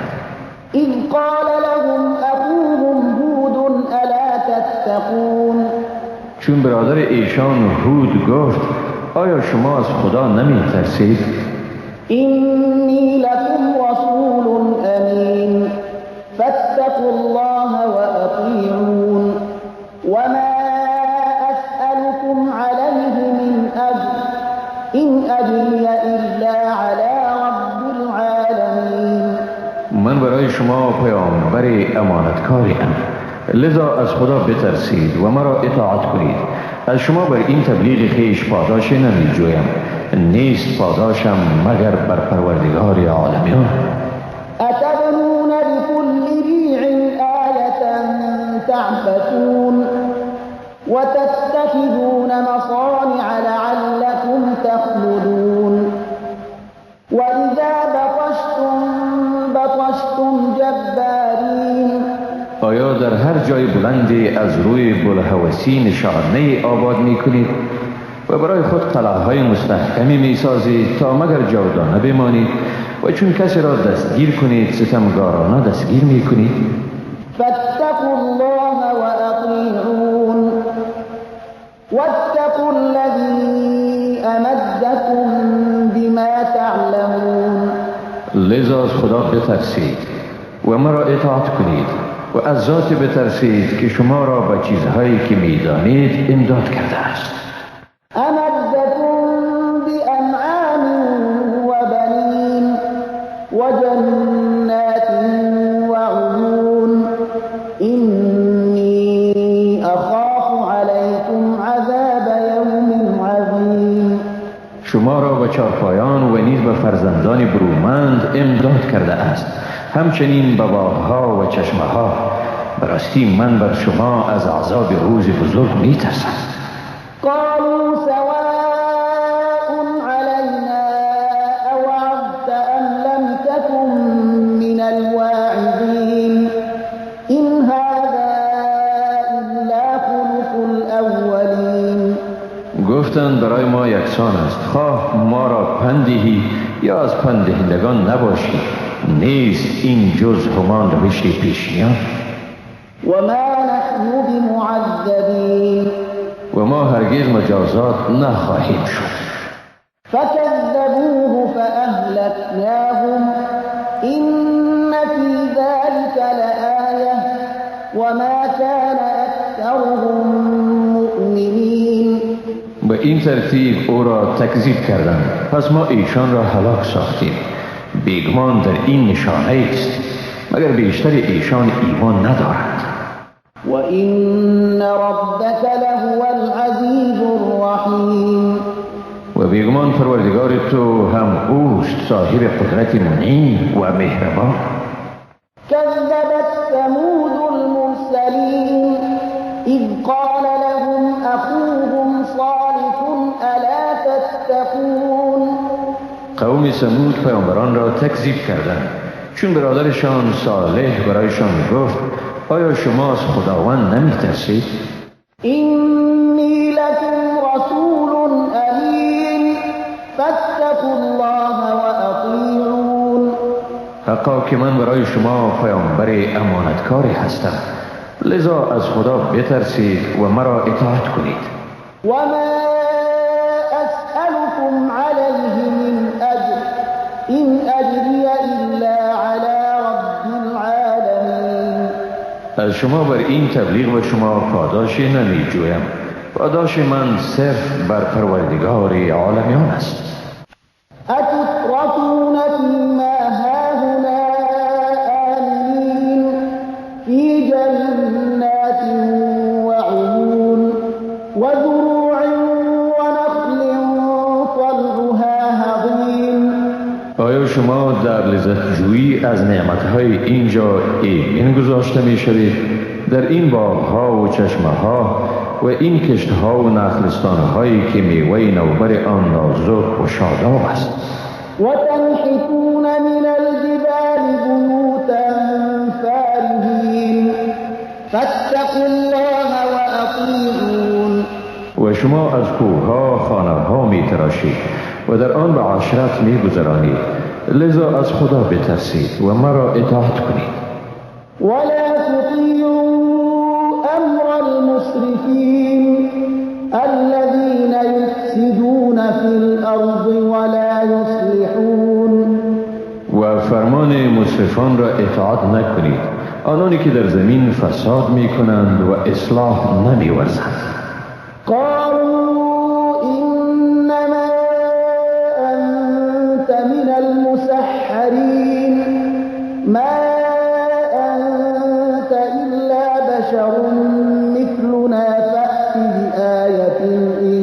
اذ قال لهم اخوهم هود الا تتقون. چون برادر ایشان هود گفت آیا شما از خدا نمی ترسید؟ اینی لکم رسول امین فاتقوا الله واطیعون وما اسألكم علیه من اجر این اجری الا علی رب العالمین. من برای شما پیامبر امانتکاری ام، لذا از خدا بترسید و مرا اطاعت کنید. از شما بر این تبلیغ خیش پاداش نمی جویم، نیست پاداشم مگر بر پروردگار عالمیان. اتبنون بكل ریع آیة تعبثون وتتخذون مصانع لعلكم تخلدون وإذا بطشتم بطشتم جبارین. آیا در هر جای بلندی از روی بلهوسی نشانه آباد می کنید و برای خود قلعه های مستحکمی می سازید تا مگر جاودانه بمانید و چون کسی را دستگیر کنید ستمگارانه دستگیر می کنید؟ فاتقوا الله واطیعون واتقوا الذی امدکم بما تعلمون. لذا از خدا بترسید و مرا اطاعت کنید و از ذات بترسید که شما را به چیزهایی که میدانید امداد کرده است. امدکم بانعام وبنین وجنات وعیون انی اخاف علیکم عذاب یوم عظیم. شما را به چارپایان و نیز به فرزندان برومند امداد کرده است، همچنین به باغها و چشمها. براستی من بر شما از عذاب روز بزرگ میترسم. قالوا سواء علينا أوعظت أم لم تكن من الواعظين إن هذا إلا خلق الأولين. گفتند برای ما یکسان است، خواه ما را پندهی یا از پندهندگان نباشی، نیست این جز همان روش پیشینیان. و ما نحن بمعذبین. و ما هرگز مجازات نخواهیم شد. فكذبوه فأهلكناهم إن في ذلك لآية وما كان أكثرهم مؤمنين. به این ترتیب او را تکذیب کردند، پس ما ایشان را هلاک ساختیم. بیگمان در این نشانه است، مگر بیشتر ایشان ایمان ندارند. و این ربک لهو العزیز الرحیم. و بیگمان پروردگار تو هم اوست، صاحب قدرت منعم و مهربان. کذبت ثمود المرسلین اذ قال لهم اخوهم صالح الا تتقون. قوم ثمود پیامبران را تکذیب کردند، چون برادرشان صالح برایشان گفت آیا شما از خداوند نمیترسید؟ اینی لکم رسول امین فاتقوا الله و اطیعون. حقا که من برای شما پیامبر امانتکاری هستم، لذا از خدا بترسید و مرا اطاعت کنید. و ما اسألكم علیه من اجر این اجری الا علی رب العالمین. از شما بر این تبلیغ و شما پاداش نمی جویم، پاداش من صرف بر پروردگار عالمیان است. اتترکون فیما هاهنا آمنین فی جنات و عیون و زروع و نخل طلعها هضیم. آیا شما در لذت جویی از نعمتهای اینجا ایمن گذاشته می شوید؟ در این باغها و چشمه ها و این کشتها و نخلستانهایی که میوه نوبر آن نازک و شاداب است. و تنحتون من الجبال بیوتا فارهین فاتقوا الله و اطیعون. و شما از کوهها خانه ها می تراشید و در آن به عشرت می گذرانید، لذا از خدا بترسید و مرا اطاعت کنید. ولا تطیعوا امر المسرفین الذین یفسدون فی الارض ولا یصلحون. و فرمان مسرفان را اطاعت نکنید، آنانی که در زمین فساد می کنند و اصلاح نمی ورزند. قالوا انما انت من المسحرین ما انت الا بشر مثلنا فأت بآیة ان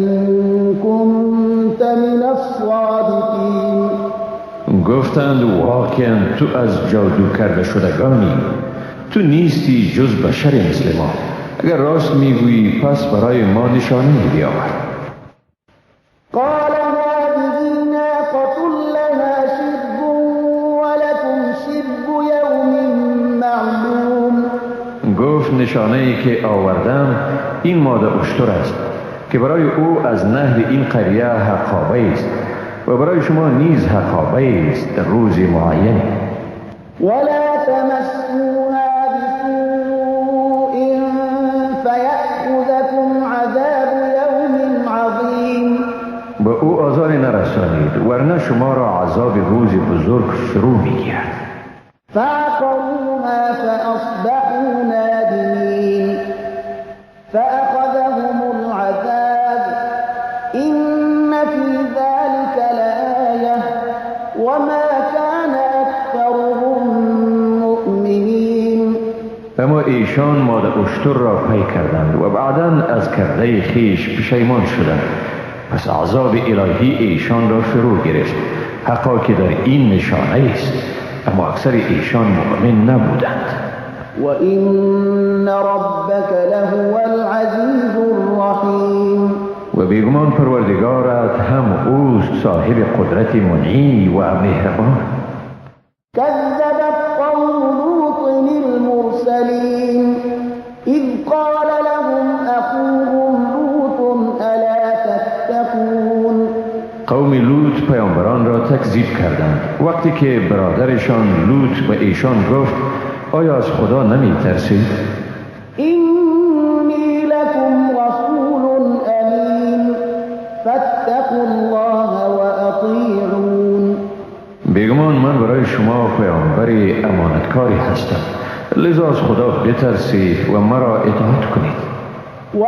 كنت من الصادقین. گفتند واقعا تو از جادو کرده شدگانی، تو نیستی جز بشر مثل ما، اگر راست میگویی پس برای ما نشانه بیاور. قال هذه ناقة لها شرب ولكم شرب یوم معلوم. گفت نشانه ای که آوردم این ماده اشتر است که برای او از نهر این قریه حقابه است و برای شما نیز حقابه است در روز معین. ولا تمسوها بسوء فیأخذکم عذاب یوم عظیم. به او آزار نرسانید ورنه شما را عذاب روز بزرگ فرو میگیرد. فعقروها فأصبحوا نادمین فأخذهم العذاب إن في ذلك لآية وما كان أكثرهم مؤمنین. اما ایشان ماده اشتر را پی کردند و بعدا از کرده خیش پشیمان شدند، پس عذاب الهی ایشان را فرو گرفت. حقا که در این نشانه است، اما اکثر ایشان مؤمن نبودند. وإن ربك لهو العزیز الرحیم. و بیگمان پروردگارت هم اوست صاحب قدرت منعی و مهربان. كذبت قوم لوط المرسلین اذ قال لهم اخوهم لوط الا تتقون. قوم لوط پیامبران را تکذیب کردند وقتی که برادرشان لوط به ایشان گفت آیا از خدا نمی ترسید؟ اینی لکم رسول امین فاتقوا الله و اطیعون. بیگمان من برای شما پیامبر امانتکاری هستم، لذا از خدا بترسید و مرا اطاعت کنید. و ما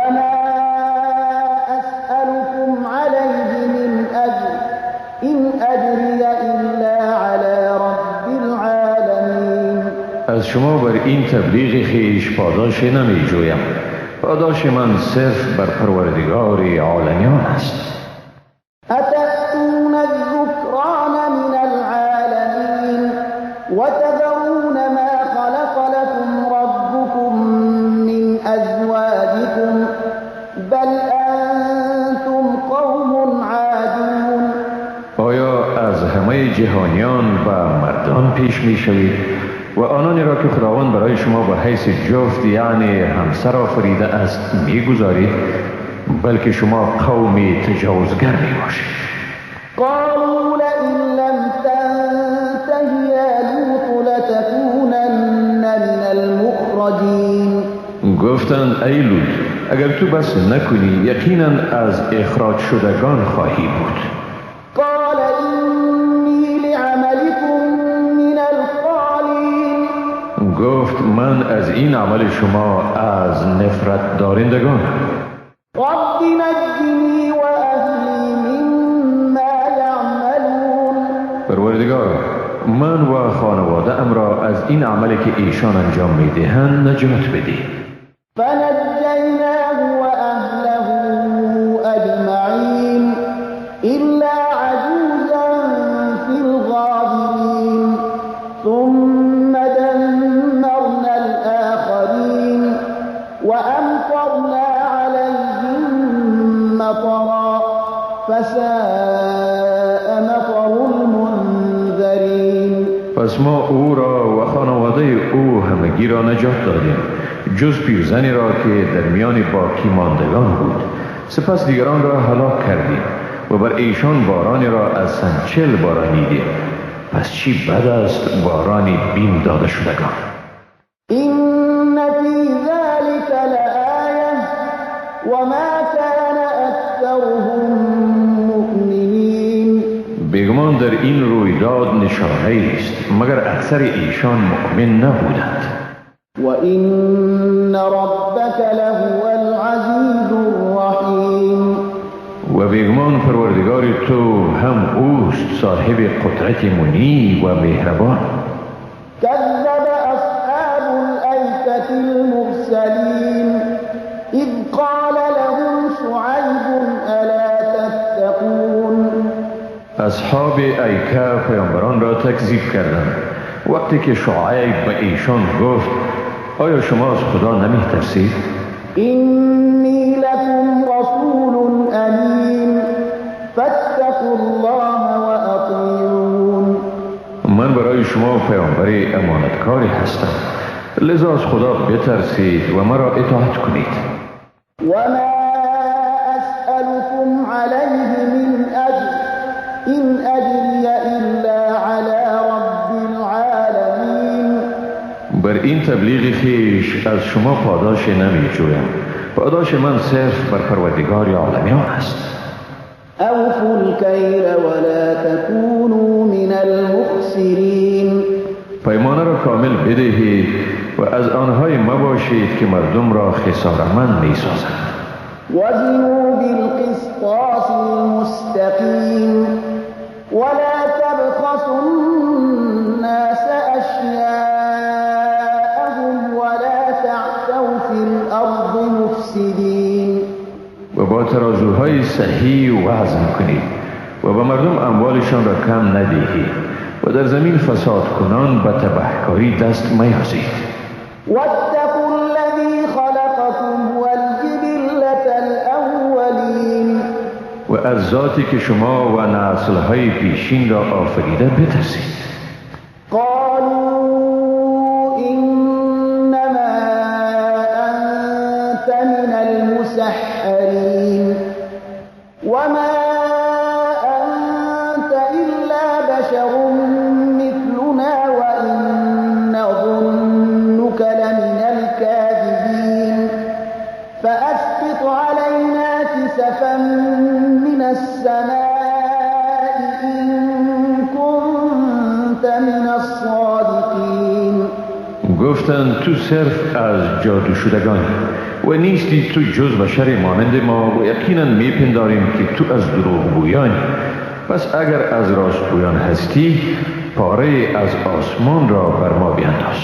اسألكم علیه من اجر این اجری الا علی رب العالمین. از شما بر این تبلیغ خویش پاداش نمی جویم، پاداش من صرف بر پروردگار عالمیان است. اتأتون الذکران من العالمین وتذرون ما خلق لكم ربكم من ازواجكم بل انتم قوم عادون. آیا از همه جهانیان و مردان پیش می شوید و آنانی را که خداوند برای شما به حیث جفت یعنی همسر آفریده است میگذارید؟ بلکه شما قومی تجاوزگر می باشید. قالوا لئن لم تنته یا لوط لتکونن من المخرجین. گفتند ای لوط اگر تو بس نکنی یقینا از اخراج شدگان خواهی بود. قال انی لعملکم من القالین. گفت من از این عمل شما از نفرت دارندگان. رب نجنی و اهلی مما یعملون. پروردگارا من و خانواده ام را از این عملی که ایشان انجام میدهند نجات بده. فنجیناه و اهله اجمعین الا عجوزا فی الغابرین ثم دمرنا الآخرین وامطرنا علیهم مطرا فساء مطر المنذرین. پس ما او را و خانواده او همگی را نجات دادیم جز پیرزنی را که در میان باقی ماندگان بود. سپس دیگران را هلاک کردیم و بر ایشان بارانی را از سنچل بارانیدیم. پس چی بد است بارانی بیم داده شدگان. این فی ذلک لآیه وما کان اکثرهم مؤمنین. بیگمان در این رویداد نشانه است، مگر اکثر ایشان مؤمن نبودند. و این ربک لهو العزیز الرحیم. و بیگمان پروردگار تو هم اوست صاحب قدرت منی و مهربان. کذب اصحاب الایکة المرسلین اذ قال لهم شعیب الا تتقون. اصحاب ایکه پیامبران را تکذیب کردند وقتی که شعیب به ایشان گفت آیا شما از خدا نمی ترسید؟ اینی لکم رسول امین فاتقوا الله و اطیعون. من برای شما پیامبر امانتکاری هستم، لذا از خدا بترسید و مرا اطاعت کنید. و ما اسألكم علیه من اجر این اجری الا علی رب العالمین. بر این تبلیغ خویش از شما پاداش نمی جویم، پاداش من صرف بر پروردگار عالمیان است. اوفوا الکیل ولا تکونوا من المخسرین. پیمانه را کامل بدهید و از آنهای مباشید که مردم را خساره‌مند می سازند. وزنوا بالقسطاس المستقیم ولا تبخسوا الناس اشیاءهم ولا تعثوا فی الارض مفسدین. و با ترازوهای صحیح وزن کنید و به مردم اموالشان را کم ندهید و در زمین فساد کنان به تبهکاری دست میازید. واتقوا الذي خلقكم والجبلة الأولين. و از ذاتی که شما و نسل‌های پیشین را آفریده بترسید. قالوا إنما أنت من المسحرين وما أنت إلا بشر مثلنا وإن نظنك لمن الكاذبين فأسقط علينا كسفا من السماء إن كنت من الصادقين. گفتند تو صرف از جادو شدگانی و نیستی تو جز بشر مانند ما و یقینا میپنداریم که تو از دروغگویانی. پس اگر از راستگویان هستی پاره از آسمان را بر ما بینداز.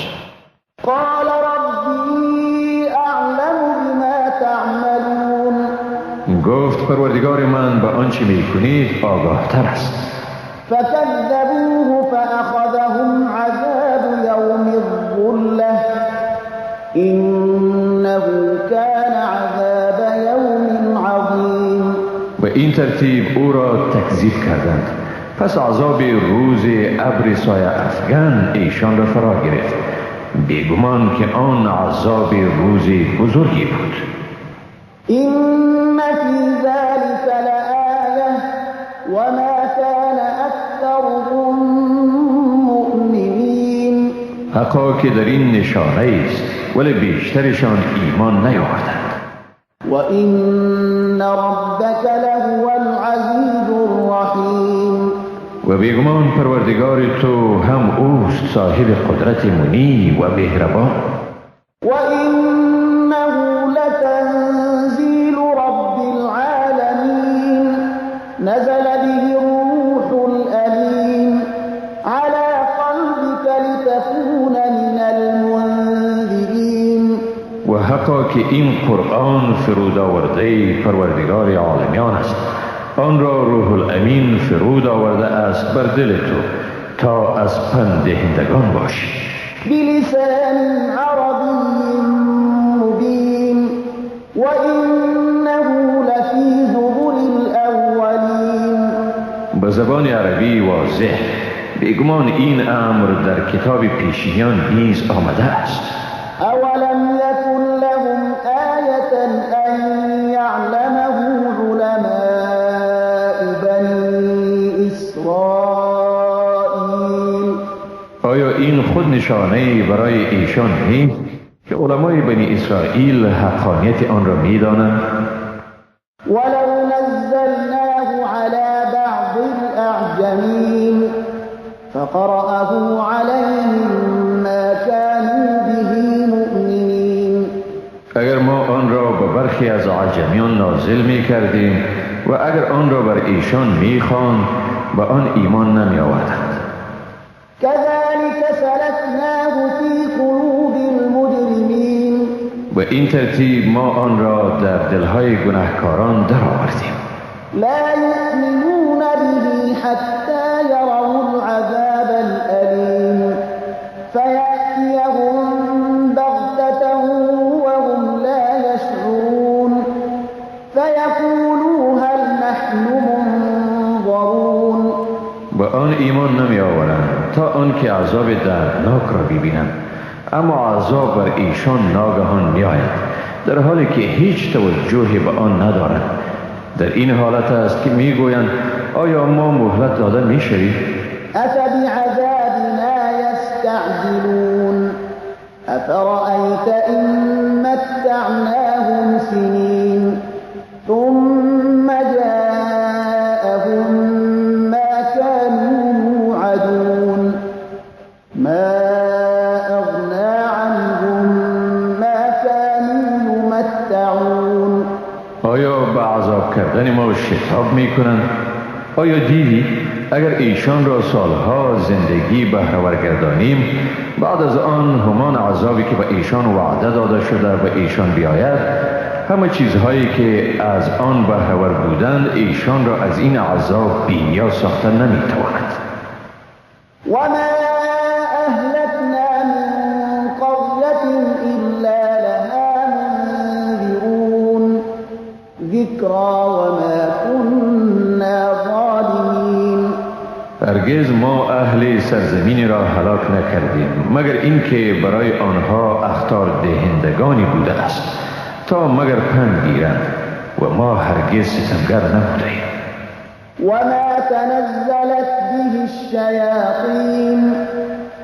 قال ربی اعلم بما تعملون. گفت پروردگار من به آنچه میکنید آگاه تر است. فكذبوه فأخذهم عذاب يوم الظلة إنه كان عذاب يوم عظيم. و این ترتیب او را تکذیب کردند. پس عذاب روز ابر سایه افگن ایشان را فرا گرفت. بیگمان که آن عذاب روز بزرگی بود. إن في ذلك لآية وما كان أكثرهم مؤمنين. حقا که در این نشانه است، ولی بیشترشان ایمان نیاوردند. وإن ربك لهو العزيز الرحيم. و بیگمان پروردگار تو هم اوست صاحب قدرت منی و مهربان. وإنه لتنزيل رب العالمين نزل به الروح الأمين على قلبك لتكون من المنذرين. و حقا که این قرآن فرود آورده پروردگار عالمیان است. آن را روح الامین فرود آورده است بر دل تو تا از پند دهندگان باشی. بلسان عربی مبین وإنه لفی زبر الأولین. به زبان عربی واضح. بیگمان این امر در کتاب پیشینیان نیز آمده است. اولم یکن لهم آیة ان یعلمه علماء بنی اسرائیل. آیا این خود نشانه برای ایشان نیست که علمای بنی اسرائیل حقانیت آن را می‌دانند؟ ولو نزلناه على بعض الأعجمین فقرأه عليهم ما كانوا به مؤمنین. اگر ما آن را به برخی از عجمیان نازل می کردیم و اگر آن را بر ایشان می خواند به آن ایمان نمی آوردند. كذلك سلكناه في قلوب المجرمین. به این ترتیب ما آن را در دلهای گناهکاران درآوردیم. لا یؤمنون به حتی یروا العذاب الألیم فیأتیهم بغتة وهم لا یشعرون فیقولوا هل نحن منظرون. به آن ایمان نمی آورند تا آنکه عذاب دردناک را ببینند، اما عذاب بر ایشان ناگهان می آید در حالی که هیچ توجهی به آن ندارند. در این حالت است که میگویند آیا ما مهلت داده میشویم؟ افبعذابنا یستعجلون افرأیت ان متعناهم سنین ثم جاءهم ما كانوا یوعدون ما اغنى عنهم ما كانوا یمتعون. آیا به عذاب کردن ما شتاب میکنند؟ آیا دیدی اگر ایشان را سالها زندگی بهره‌ور گردانیم بعد از آن همان عذابی که به ایشان وعده داده شده به ایشان بیاید، همه چیزهایی که از آن بهره‌ور بودند ایشان را از این عذاب بی‌نیاز ساخته نمیتواند. وما اهلكنا من قرية الذكرى وما كنا ظالمين. هرگز ما اهل سرزمین را هلاک نکردیم مگر اینکه برای آنها اخطار دهندگانی بوده است تا مگر پند گیرند، و ما هرگز ستمگر نبودیم. وما تنزلت به الشياطين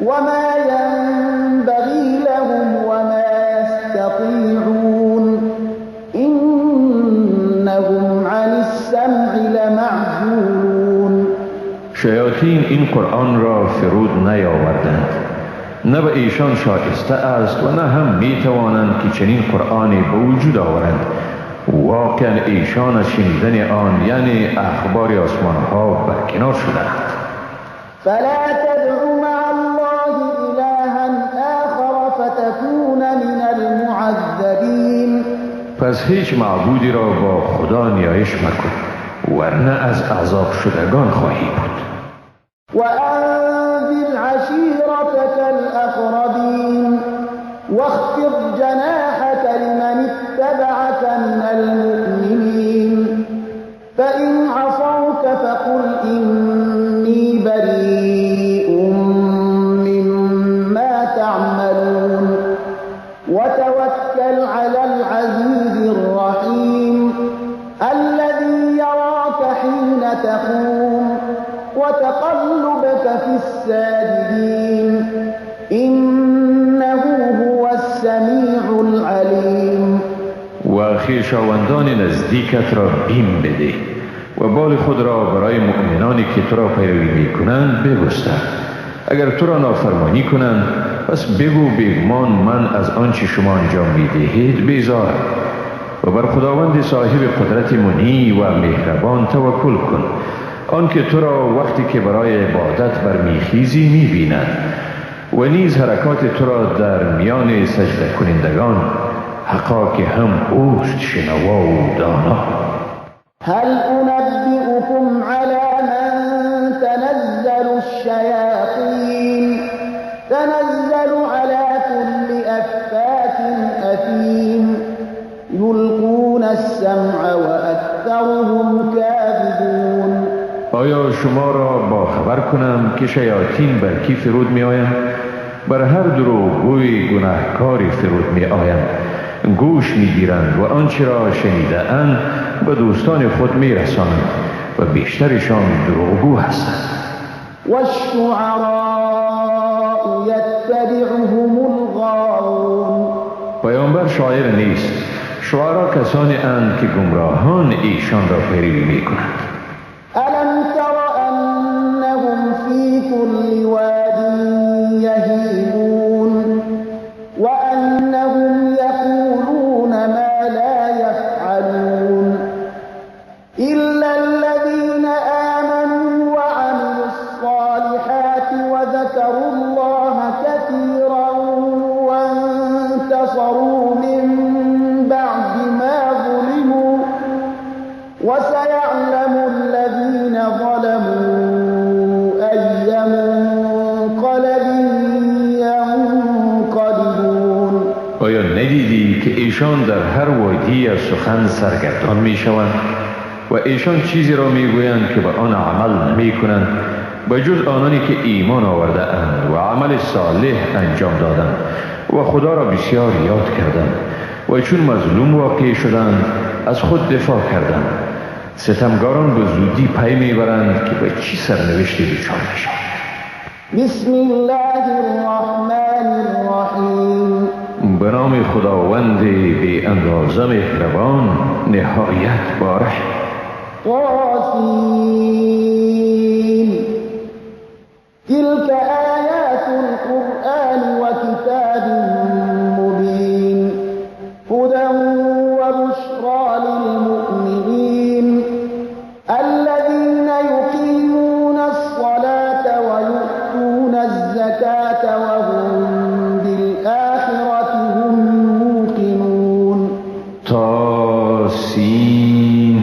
وما ينبغي لهم وما يستطيعون إنهم عن السمع لمعزولون. شیاطین این قرآن را فرود نیاوردند، نه به ایشان شایسته است و نه هم می توانند که چنین قرآنی به وجود آورند. واقعا ایشان از شنیدن آن، یعنی اخبار آسمان ها، برکنار شدند. فلا تدع مع الله إلها آخر فتكون من المعذبین. پس هیچ معبودی را با خدا نیایش مکن، ورنه از عذاب شدگان خواهی بود. وأنذر عشیرتک الأقربین واخفض جناحك لمن اتبعك من المؤمنين فإن عصوك فقل إني بريء مما تعملون وتوكل على العزيز الرحيم الذي يراك حين تقوم وتقلبك في الساجدين إنه هو السميع العليم. و خویشاوندان نزدیکت را بیم بده و بال خود را برای مؤمنانی که تو را پیروی میکنند بگستر. اگر تو را نافرمانی کنند پس بگو بیگمان من از آنچه شما انجام میدهید بیزارم، و بر خداوند صاحب قدرت منی و مهربان توکل کن، آنکه تو را وقتی که برای عبادت برمیخیزی میبیند و نیز حرکات تو را در میان سجده کنندگان، حقا که هم اوست شنوا و دانا. هل انبئكم على من تنزل الشياطين تنزل على كل أفاك أثيم يلقون السمع وأكثرهم كاذبون. آیا شما را با خبر کنم که شیاطین بر کی فرود می آیند؟ بر هر دروغگوی گناهکاری فرود می آیند، گوش می گیرند و آنچه را شنیده اند به دوستان خود می رسانند و بیشترشان دروغگو هستند. والشعراء یتبعهم الغاوون. پیامبر شاعر نیست، شعرا کسانی اند که گمراهان ایشان را پیروی می کنند. ألم تر أنهم في كل واد يهيمون وأنهم يقولون ما لا يفعلون إلا الذين آمنوا وعملوا الصالحات وذكروا الله كثيرا وانتصروا من بعد ما ظلموا وسيعلم الذين ظلموا أي منقلب ينقلبون. آیا ندیدی که ایشان در هر وادی از سخن سرگردان می شوند و ایشان چیزی را می گویند که به آن عمل نمی کنند به جز آنانی که ایمان آورده اند و عمل صالح انجام دادند و خدا را بسیار یاد کردند و چون مظلوم واقع شدند از خود دفاع کردند. ستمگاران به زودی پی میبرند که به چی سرنوشتی دچار میشوند. بسم الله الرحمن الرحیم. به نام خداوند بی اندازه مهربان نهایت باره. طاسین. تلك آیات القرآن وکتاب مبین هدى وبشرى للمؤمنين الذين يقيمون الصلاة ويؤتون الزكاة وهم بالآخرة هم يوقنون. طاسین.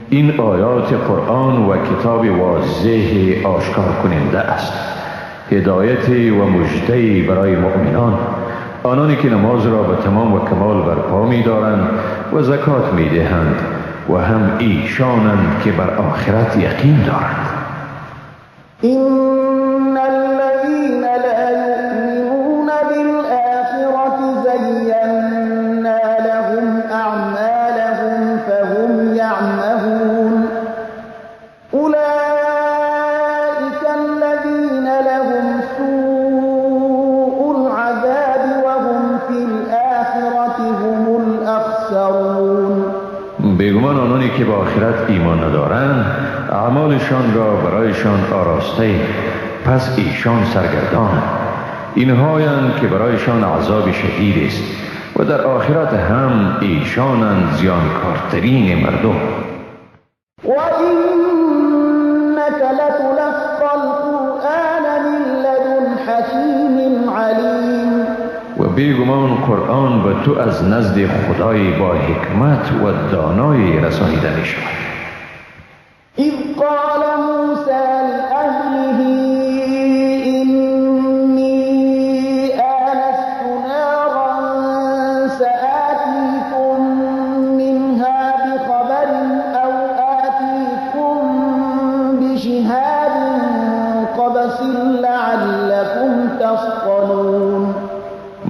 این آیات قرآن و کتاب واضح آشکار کننده است، هدایت و مژده برای مؤمنان، آنانی که نماز را به تمام و کمال برپا می دارند و زکات می دهند و هم ایشانند که بر آخرت یقین دارند. إن الذين لا يؤمنون بالآخرة زينا لهم أعمالهم فهم يعمهون أولئك الذين لهم سوء العذاب وهم في الآخرة هم الأخسرون. بیگمان آنانی که به آخرت ایمان ندارند اعمالشان را برایشان آراسته، پس ایشان سرگردانند. اینهایند که برایشان عذاب شدید است و در آخرت هم ایشانند زیانکارترین مردم. وإنك لتلقى القرآن من لدن حكيم عليم. و بیگمان قرآن به تو از نزد خدای با حکمت و دانای رسانیده می شود. إذ قال موسى لأهله إني آنست نارا سآتيكم منها بخبر أو آتيكم بشهاب قبس لعلكم تصطلون.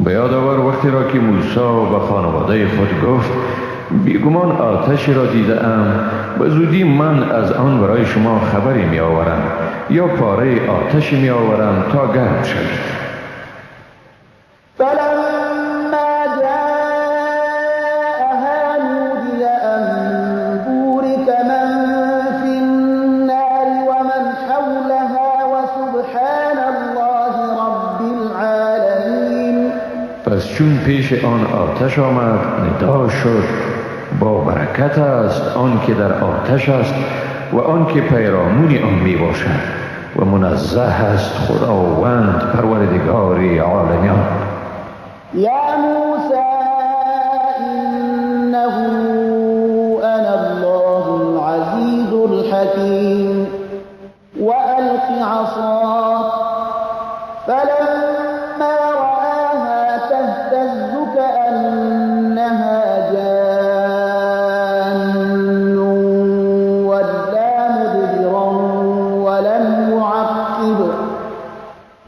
به یاد آور وقتی را که موسی به خانواده خود گفت بیگمان آتشی را دیدم، به زودی من از آن برای شما خبری می آورم یا پاره آتشی می آورم تا گرم شوید. فلما جاءها نودي أن بورك من في النار ومن حولها وسبحان الله رب العالمين. پس چون پیش آن آتش آمد ندا شد با برکت است آن که در آتش است و آن که پیرامون آن می باشد و منزه است خداوند پروردگار عالمیان. یا موسی انه انا الله العزیز الحکیم والق عصاک فلما رآها تهتز كأنها جان ولا مدبرا ولم يعقب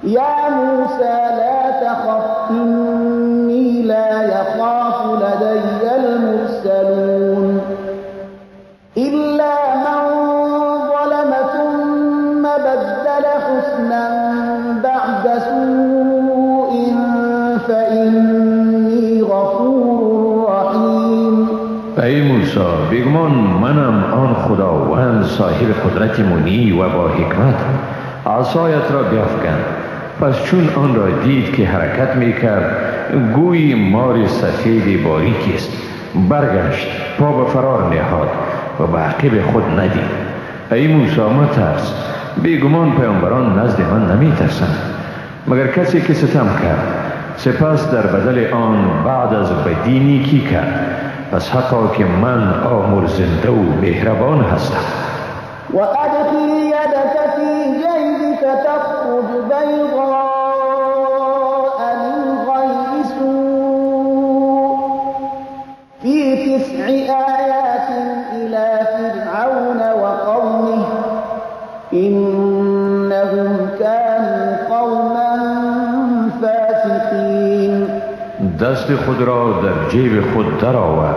يا موسى لا تخف إني لا يخاف لدي المرسلون إلا من ظلم ثم بدل حسنا بعد سوء فإني غفور رحیم. ای موسی بیگمان منم آن خداوند صاحب قدرت منی و با حکمت. عصایت را بیافکن. پس چون آن را دید که حرکت میکرد گویی مار سفید باریکی است، برگشت، پا به فرار نهاد و به عقب خود ندید. ای موسی مترس، بیگمان پیامبران نزد من نمیترسند مگر کسی که ستم کرد سپس در بدل آن بعد از بدی نیکی کرد، پس حقا که من آمرزنده و مهربان هستم. و ادخل یدک فی جیبک تخرج بیضاء من غیر سوء فی تسع آیات الی فرعون وقومه انهم كانوا قوما فاسقین. دست خود را در جیب خود درآور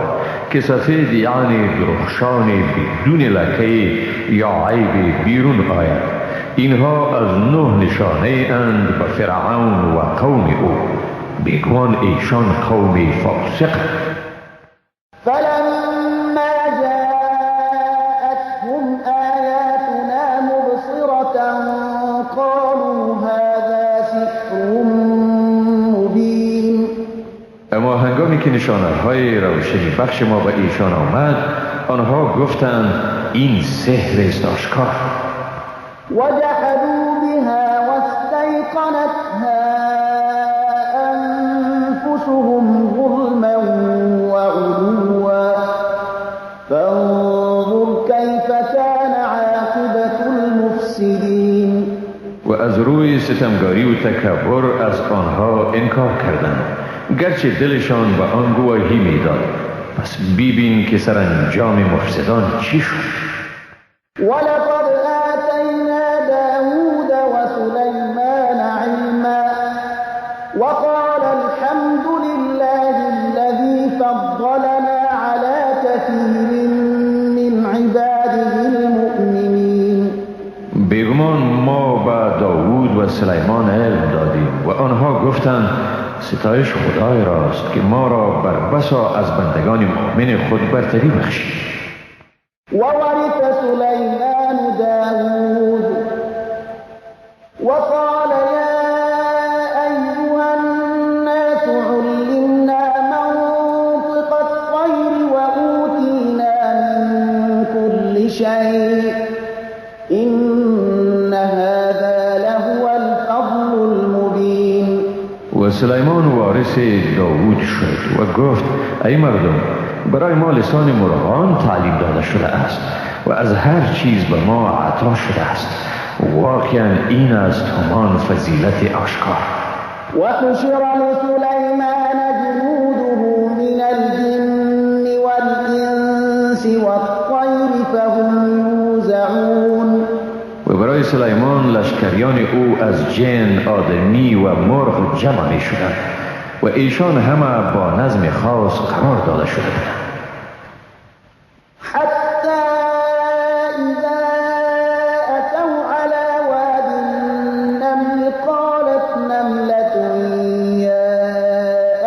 که سفید یعنی درخشان بدون لکه یا عیب بیرون آید. اینها از 9 نشانه اند به فرعون و قوم او، بیگمان ایشان قوم فاسق. فلما جاءتهم آیاتنا مبصرة قالوا هذا سحر مبین. اما هنگامی که نشانه‌های روشنی بخش ما به ایشان آمد، آنها گفتند این سحر است آشکار. وجحدوا بها واستيقنتها أنفسهم ظلما وعلوا فانظر كيف كان عاقبة المفسدين. و از روی ستمگاری و تکبر از آنها انکار کردند، گرچه دلشان به آن گواهی میداد. پس ببین که سرانجام مفسدان چی شد. ولقد آتینا داود وسلیمان علما وقال الحمد لله الذي فضلنا على كثير من عباده المؤمنین. بیگمان ما به داود و سلیمان علم دادیم و آنها گفتند ستایش خدای راست که ما را بر بسا از بندگان مؤمن خود برتری بخشید. وورث سلیمان داود وقال یا ایها الناس علمنا منطق الطیر وأوتینا من كل شیء إن هذا لهو الفضل المبین. و سلیمان وارث داود شد و گفت ای مردم، برای ما لسان مرغان تعلیم داده شده است و از هر چیز به ما عطا شده است. واقعا این است همان فضیلت آشکار. وحشر لسلیمان جنوده من الجن والانس والطیر فهم یوزعون. و برای سلیمان لشکریان او از جن، آدمی و مرغ جمع می شدند و ایشان همه با نظم خاص قرار داده شده بودند. حتی اذا اتوا على واد النمل قالت نملة یا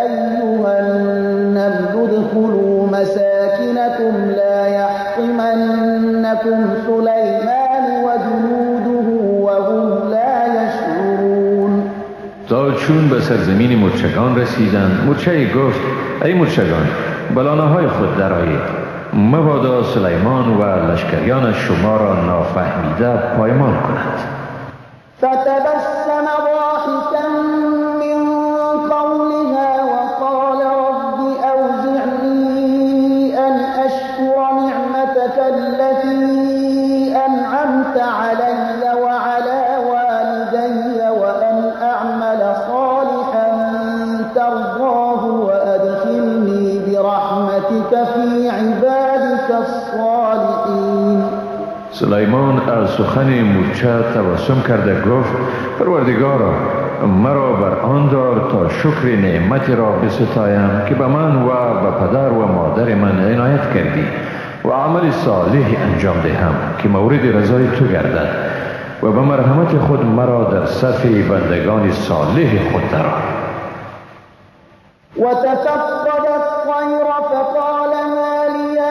ایها النمل ادخلوا مساکنکم لا یحطمنکم سلیمان وجنوده وهم لا یشعرون. تا چون به سرزمین مورچگان رسیدند، مورچه گفت ای مورچگان، بلانه های خود درآیید، مبادا سلیمان و لشکریان شما را نافهمیده پایمال کنند. فتبسم ضاحکا من قولها وقال رب اوزعنی ان اشکر نعمتک التي انعمت علی وعلى والدی وان اعمل صالحا ترضاه وادخلنی برحمتک فی عبادک الصالحین. سلیمان از سخن مورچه تبسم کرده گفت پروردگارا، مرا بر آن دار تا شکر نعمت را بستایم که به من و به پدر و مادر من عنایت کردی و عمل صالح انجام دهم که مورد رضای تو گردد و به مرحمت خود مرا در صف بندگان صالح خود درآر. وتفقد الطیر فقال ما لی لا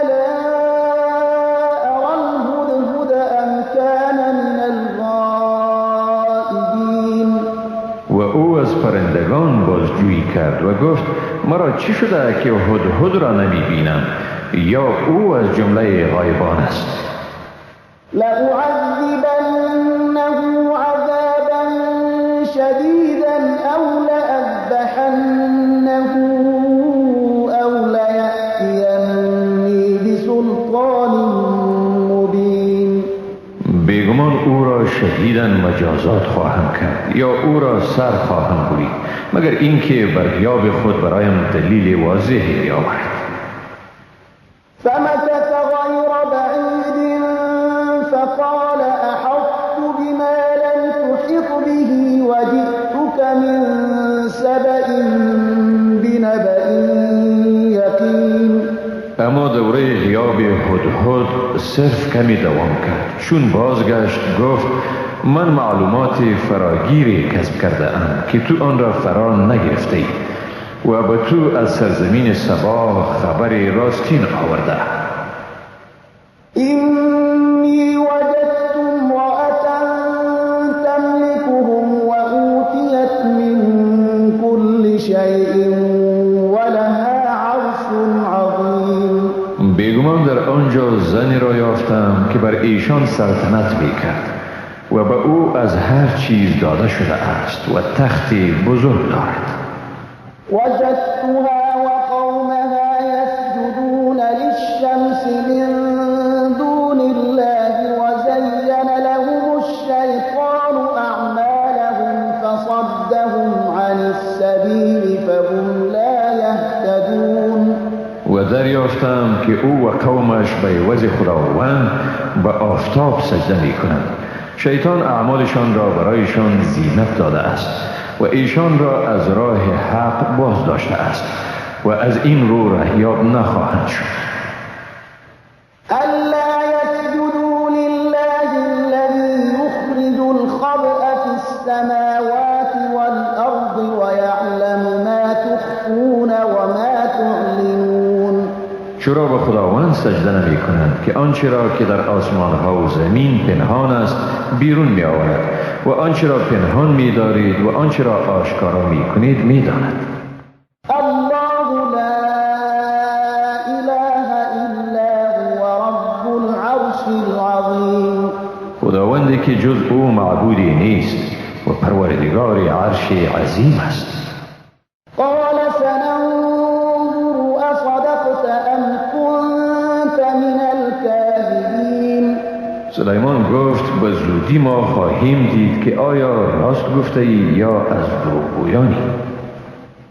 ارى الهدهد ام كان من الغائبین. و او از پرندگان بازجویی کرد و گفت مرا چی شده که هدهد را نمی بینم، یا او از جمله غایبان است؟ لأعذبنه عذابا شدیدا او لأذبحنه او لیأتینی بسلطان مبین. بیگمان او را شدیداً مجازات خواهم کرد یا او را سر خواهم برید، مگر اینکه بر غیاب خود برایم دلیل واضحی بیاورد. فمكث غیر بعید فقال احطت بما لم تحط به وجئتك من سبأ بنبأ یقین. اما دوره غیاب هدهد صرف کمی دوام کرد. چون بازگشت گفت من معلومات فراگیری کسب کرده ام که تو آن را فرا نگرفته ای و به تو از سرزمین سبا خبر راستین آورده. اینی وجدت امرأة تملکهم وأوتیت من كل شیء ولها عرش عظیم. بیگمان در آنجا زنی را یافتم که بر ایشان سلطنت میکرد و به او از هر چیز داده شده است و تخت بزرگ دارد. وجدتها وقومها يسجدون للشمس من دون الله وزين لهم الشيطان أعمالهم فصدهم عن السبيل فهم لا يهتدون. و دریافتم یافتم که او و قومش به عوض خداوند به آفتاب سجده می کنند. شیطان اعمالشان را برایشان زینت داده است و ایشان را از راه حق باز داشته است و از این رو رهیاب نخواهند شد. ألا يسجدوا لله الذي يخرج الخبأ في السماوات والأرض ويعلم ما تخفون وما تعلنون. چرا به خداوند سجده نمی کنند که آنچه را که در آسمان ها و زمین پنهان است بیرون می آورد و آنچه را پنهان می دارید و آنچه را آشکارا می کنید می داند. الله لا اله الا هو رب العرش العظیم. خداوندی که جز او معبودی نیست و پروردگار عرش عظیم است. قال سننظر اصدقت ام كنت من الكاذبین. سلیمان گفت به زودی ما خواهیم دید که آیا راست گفته ای یا از دروغگویانی.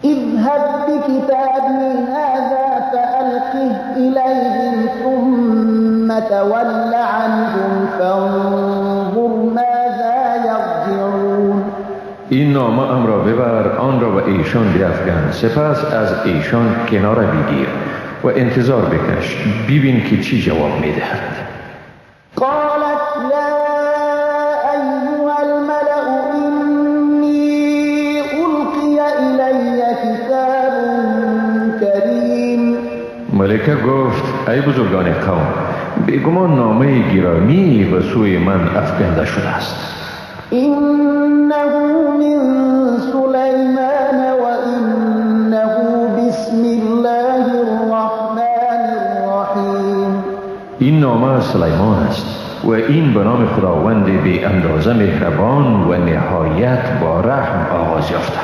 اذهب بكتابي هذا فألقه إليهم ثم تول عنهم فانظر ماذا يرجعون. این نامه ام را ببر، آن را به ایشان بیفکن، سپس از ایشان کناره بگیر و انتظار بکش، ببین که چی جواب میدهند. قالت یا ایها الملأ انی القی الی کتاب کریم. ملکه گفت ای بزرگان قوم، بیگمان نامه گرامی به سوی من افکنده شده است. انه من سلیمان و انه بسم الله الرحمن الرحیم. این نامه از سلیمان است و این به نام خداوند بی اندازه مهربان و نهایت با رحم آغاز یافته.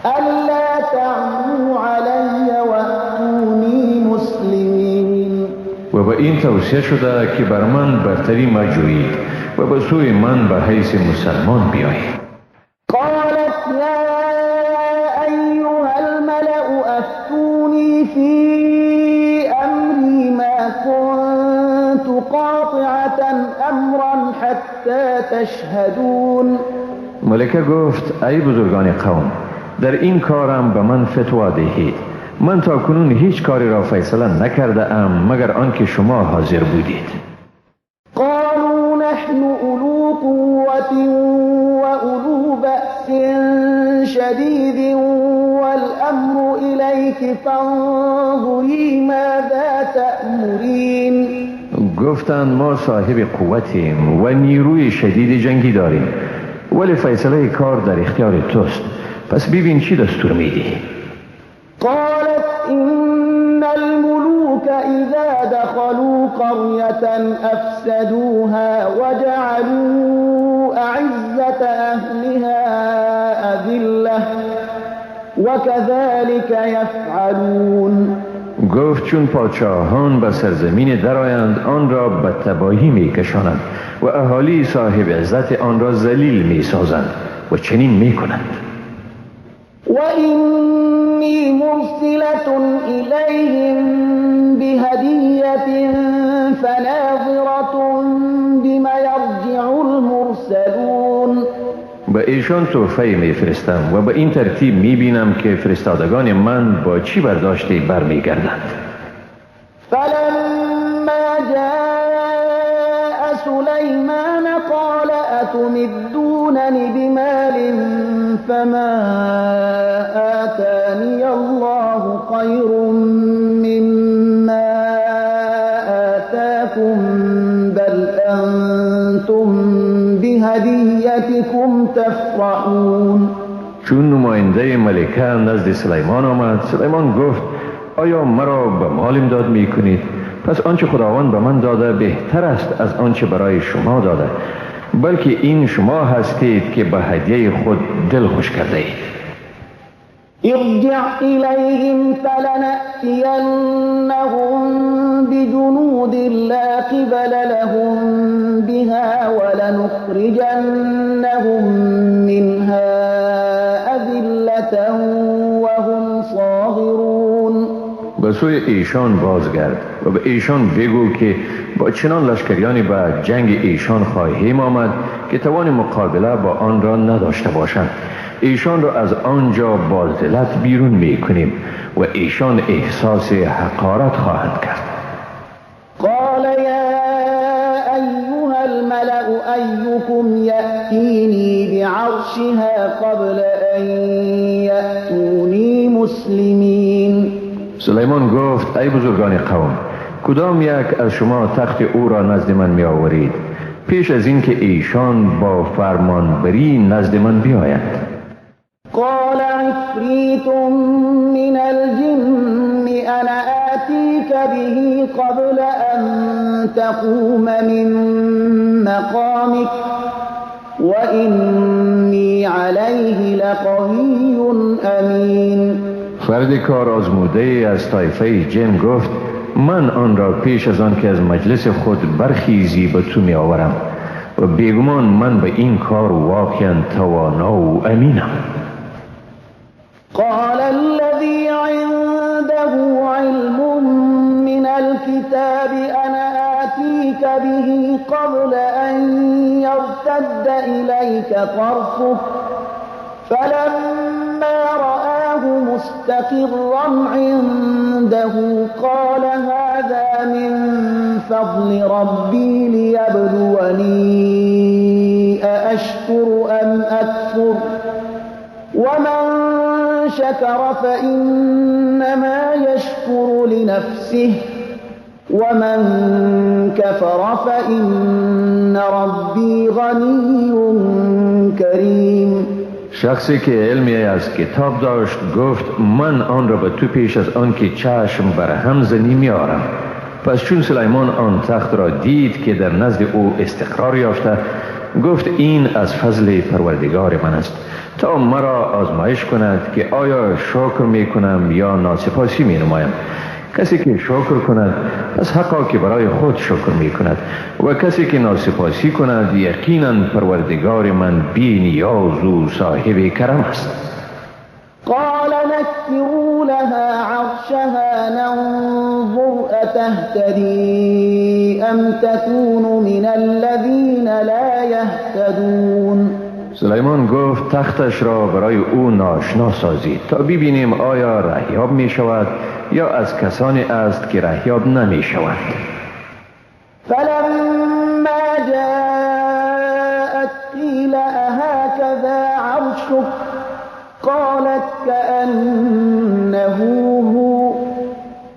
الا تعلوا علی واتونی مسلمین. و به این توصیه شده که بر من برتری مجویید و به سوی من به حیث مسلمان بیایید. قالت یا ایها الملأ افتونی فی امری ما كنت قاطعة امرا حتی تشهدون. ملکه گفت ای بزرگان قوم، در این کارم به من فتوا دهید. من تا کنون هیچ کاری را فیصله نکرده ام مگر آنکه شما حاضر بودید. قالوا نحن أولو قوة وأولو بأس شديد والأمر إليك فانظري ماذا تأمرين. گفتند ما صاحب قوتیم و نیروی شدید جنگی داریم، ولی فیصله کار در اختیار توست، پس ببین چی دستور میدی. قالت إن الملوك إذا دخلوا قرية أفسدوها وجعلوا أعزة أهلها أذلة وكذلك يفعلون. گفت چون پادشاهان به سرزمین درآیند آن را به تباهی میکشانند و اهالی صاحب عزت آن را ذلیل میسازند و چنین میکنند. وإني مرسلة إليهم بهدية فناظرة بما يرجع المرسلون. به ایشان تحفه میفرستم و به این ترتیب میبینم که فرستادگان من با چی برداشتی برمیگردند. فلما جاء سلیمان قال أتمدونني بمال فما آتاني الله خير مما آتاكم بل أنتم بهديتكم تفرحون. چون نماینده ملکه نزد سلیمان آمد، سلیمان گفت آیا مرا به مال امداد میکنید؟ پس آنچه خداوند به من داده بهتر است از آنچه برای شما داده، بلکه این شما هستید که به هدیه خود دل خوش کرده اید. ارجع إليهم فلنأتينهم بجنود لا قبل لهم بها ولنخرجنهم منها أذلة وهم صاغرون. به سوی ایشان بازگرد و به ایشان بگو که با چنان لشکریانی به جنگ ایشان خواهیم آمد که توان مقابله با آن را نداشته باشند. ایشان را از آنجا با ذلت بیرون می کنیم و ایشان احساس حقارت خواهند کرد. قال یا ایها الملأ ایکم یأتینی بعرشها قبل ان یأتونی مسلمین. سلیمان گفت ای بزرگان قوم، کدام یک از شما تخت او را نزد من می آورید پیش از اینکه ایشان با فرمانبری نزد من بیایند؟ قال عفریت من الجن انا آتیک به قبل ان تقوم من مقامک وانی علیه لقوی امین. فرد کار آزموده از طایفه جن گفت من آن را پیش از آن که از مجلس خود برخیزی به تو می آورم و بیگمان من به این کار واقعا توانا و امینم. قال الذي عنده علم من الكتاب انا آتيك به قبل ان يرتد إليك طرفك فلما رآه مستقرا عنده قال هذا من فضل ربي ليبلوني أأشكر أم أكفر ومن شكر فإنما يشكر لنفسه ومن كفر فإن ربي غني كريم. شخصی که علمی از کتاب داشت گفت من آن را به تو پیش از آن که چشم بر هم زنی میارم. پس چون سلیمان آن تخت را دید که در نزد او استقرار یافته، گفت این از فضل پروردگار من است تا مرا آزمایش کند که آیا شکر می کنم یا ناسپاسی می نمایم. کسی که شکر کند پس حقا که برای خود شکر می کند و کسی که ناسپاسی کند یقینا پروردگار من بی نیاز و صاحب کرم است. قال نکروا لها عرشها ننظر اتهتدی ام تکون من الذین لا یهتدون. سلیمان گفت تختش را برای او ناشنا سازید تا ببینیم آیا رهیاب می شود یا از کسانی است که رهیاب نمی شوند. فلما جاءت قیل اهکذا عرشک قالت كأنه هو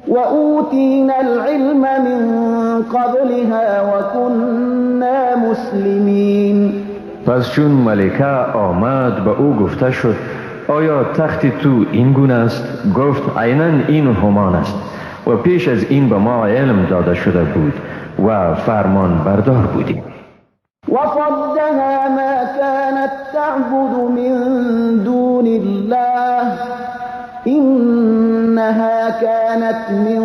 وأوتینا العلم من قبلها وكنا مسلمین. پس چون ملکه آمد به او گفته شد آیا تخت تو این گونه است؟ گفت عینا این همان است و پیش از این به ما علم داده شده بود و فرمان بردار بودیم. وصدها ما كانت تعبد من دون الله إنها كانت من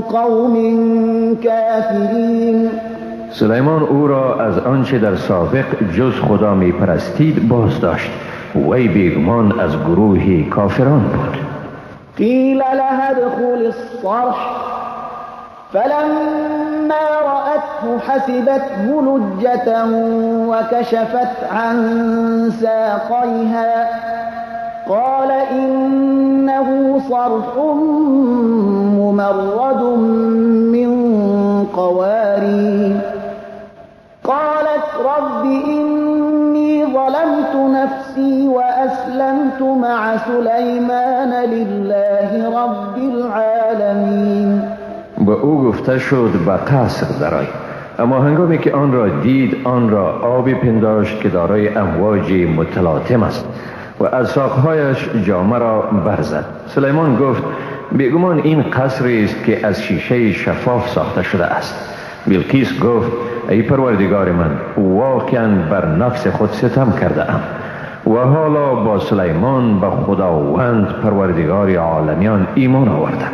قوم كافرين. سلیمان او را از آنچه در سابق جز خدا می پرستید باز داشت، وی بیگمان از گروه کافران بود. قیل لها ادخل الصرح فلما رأته حسبته لجة وكشفت عن ساقيها قال إنه صرح ممرد من قوارير قالت رب إني ظلمت نفسي وأسلمت مع سليمان لله رب العالمين. به او گفته شد به قصر درآی، اما هنگامی که آن را دید آن را آبی پنداشت که دارای امواج متلاطم است و از ساقهایش جامه را برزد. سلیمان گفت بیگمان این قصری است که از شیشه شفاف ساخته شده است. بلقیس گفت ای پروردگار من، واقعا بر نفس خود ستم کرده ام و حالا با سلیمان به خداوند پروردگار عالمیان ایمان آوردم.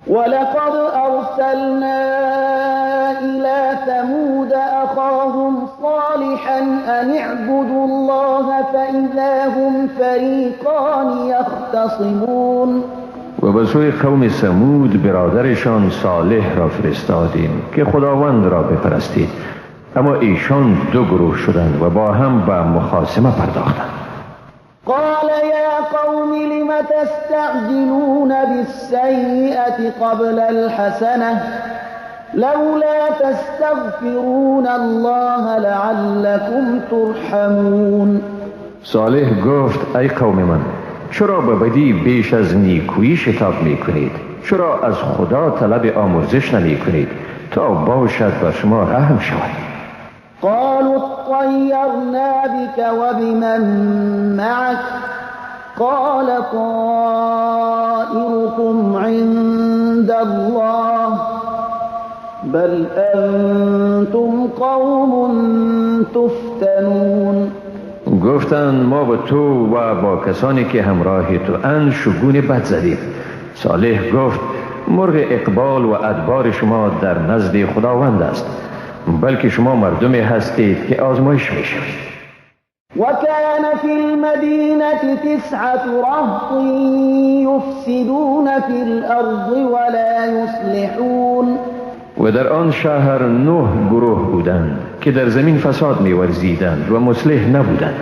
ولقد ارسلنا الى ثمود اخاهم صالحا ان اعبدوا الله فاذا هم فریقان یختصمون. و به سوی قوم ثمود برادرشان صالح را فرستادیم که خداوند را بپرستید، اما ایشان دو گروه شدند و با هم به مخاصمه پرداختند. قال یا قوم لم تستعجلون بالسیئة قبل الحسنة لولا تستغفرون الله لعلكم ترحمون. صالح گفت ای قوم من، چرا به بدی بیش از نیکویی شتاب میکنید؟ چرا از خدا طلب آمرزش نمیکنید تا باشد بر شما رحم شود؟ قالوا اطیرنا بك وبمن معك قال طائركم عند الله بل انتم قوم تفتنون. گفتند ما با تو و با کسانی که همراه تو اند شگون بد زدیم. صالح گفت مرغ اقبال و ادبار شما در نزد خداوند است، بلکه شما مردمی هستید که آزمایش میشوید. وكان في المدينة تسعة رهط يفسدون في الأرض ولا يصلحون. و در آن شهر 9 گروه بودند که در زمین فساد می‌ورزیدند و مصلح نبودند.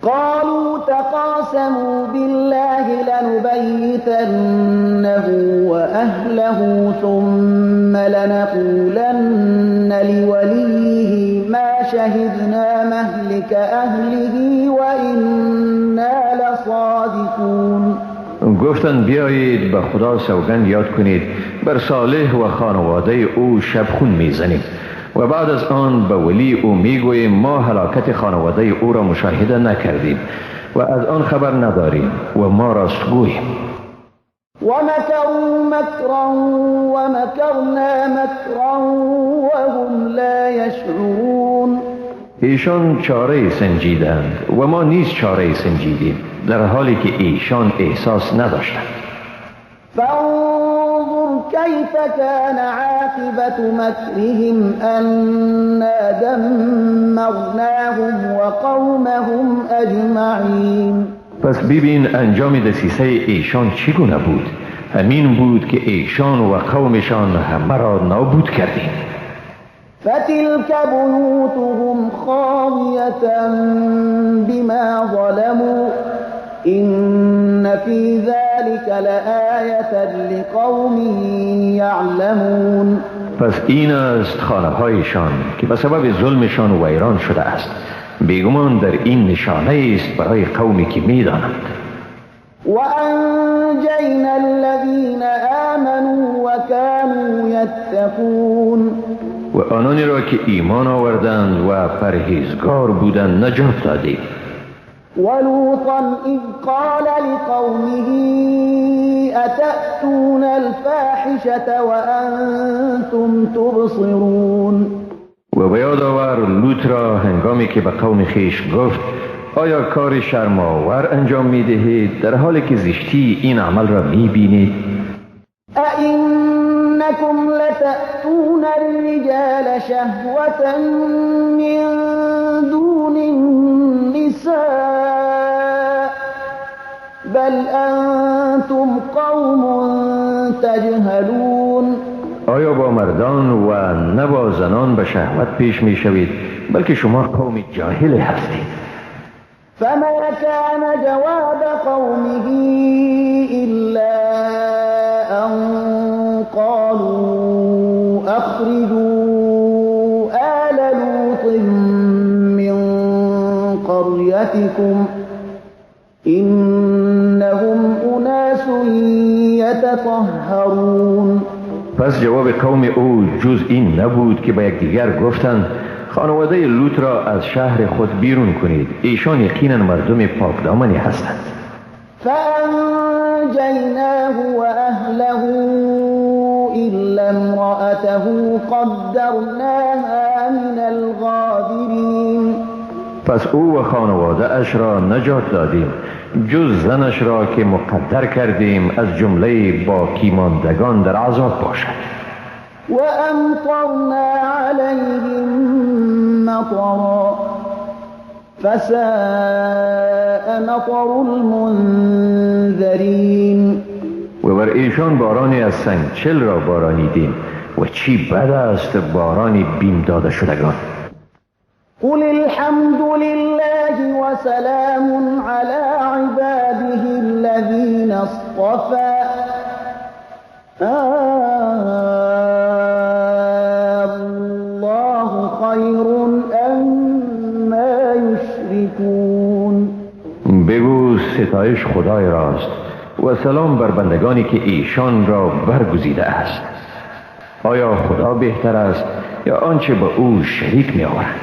قالوا تقاسموا بالله لنبيتنه وأهله ثم لنقولن لوليه ما شهدنا مهلك أهله وإنا لصادقون. گفتند بیایید به خدا سوگند یاد کنید بر صالح و خانواده او شبخون میزنیم و بعد از آن به ولی او میگوییم ما هلاکت خانواده او را مشاهده نکردیم و از آن خبر نداریم و ما راستگوییم. ومکروا مکرا ومکرنا مکرا وهم لا یشعرون. ایشان چاره سنجیدند و ما نیز چاره سنجیدیم، در حالی که ایشان احساس نداشتند. فانظر كيف كان عاقبة مكرهم أنا دمرناهم وقومهم أجمعين. پس ببین انجام دسیسه ایشان چگونه بود. همین بود که ایشان و قومشان همه را نابود کردیم. فتلك بيوتهم خاوية بما ظلموا إن في ذلك لآية لقوم يعلمون. پس این است خانه هایشان که به سبب ظلمشان ویران شده است. بیگمان در این نشانه است برای قومی که میدانند. وأنجينا الذين آمنوا وكانوا يتقون. و آنانی را که ایمان آوردند و پرهیزگار بودند نجات دادیم. ولوطا إذ قال لقومه أتأتون الفاحشة وأنتم تبصرون. و به یاد آور لوط را هنگامی که به قوم خویش گفت آیا کار شرم‌آور انجام می‌دهید در حالی که زشتی این عمل را می‌بینید؟ أئنكم لتأتون الرجال شهوة من دون النساء بل أنتم قوم تجهلون. آیا با مردان و نه با زنان به شهوت پیش می شوید، بلکه شما قوم جاهل هستید. فما كان جواب قومه إلا أن قالوا أخرجوا آل لوط من قريتكم إنهم أناس يتطهرون. پس جواب قوم او جز این نبود که به یکدیگر گفتند خانواده لوط را از شهر خود بیرون کنید، ایشان یقینا مردم پاکدامنی هستند. فأنجیناه وأهله إلا امرأته قدرناها من الغابرین. پس او و خانواده اش را نجات دادیم جز زنش را که مقدر کردیم از جمله باقی ماندگان در عذاب باشد. وأمطرنا عليهم مطرا فساء مطر المنذرين. و بر ایشان بارانی از سنگچل را بارانیدیم و چی بد است بارانی بیم داده شدگان. قل الحمد لله وسلام على عباده الذين اصطفى الله خیر اما یشرکون. بگو ستایش خدای راست و سلام بر بندگانی که ایشان را برگزیده است. آیا خدا بهتر است یا آنچه با او شریک می آورند؟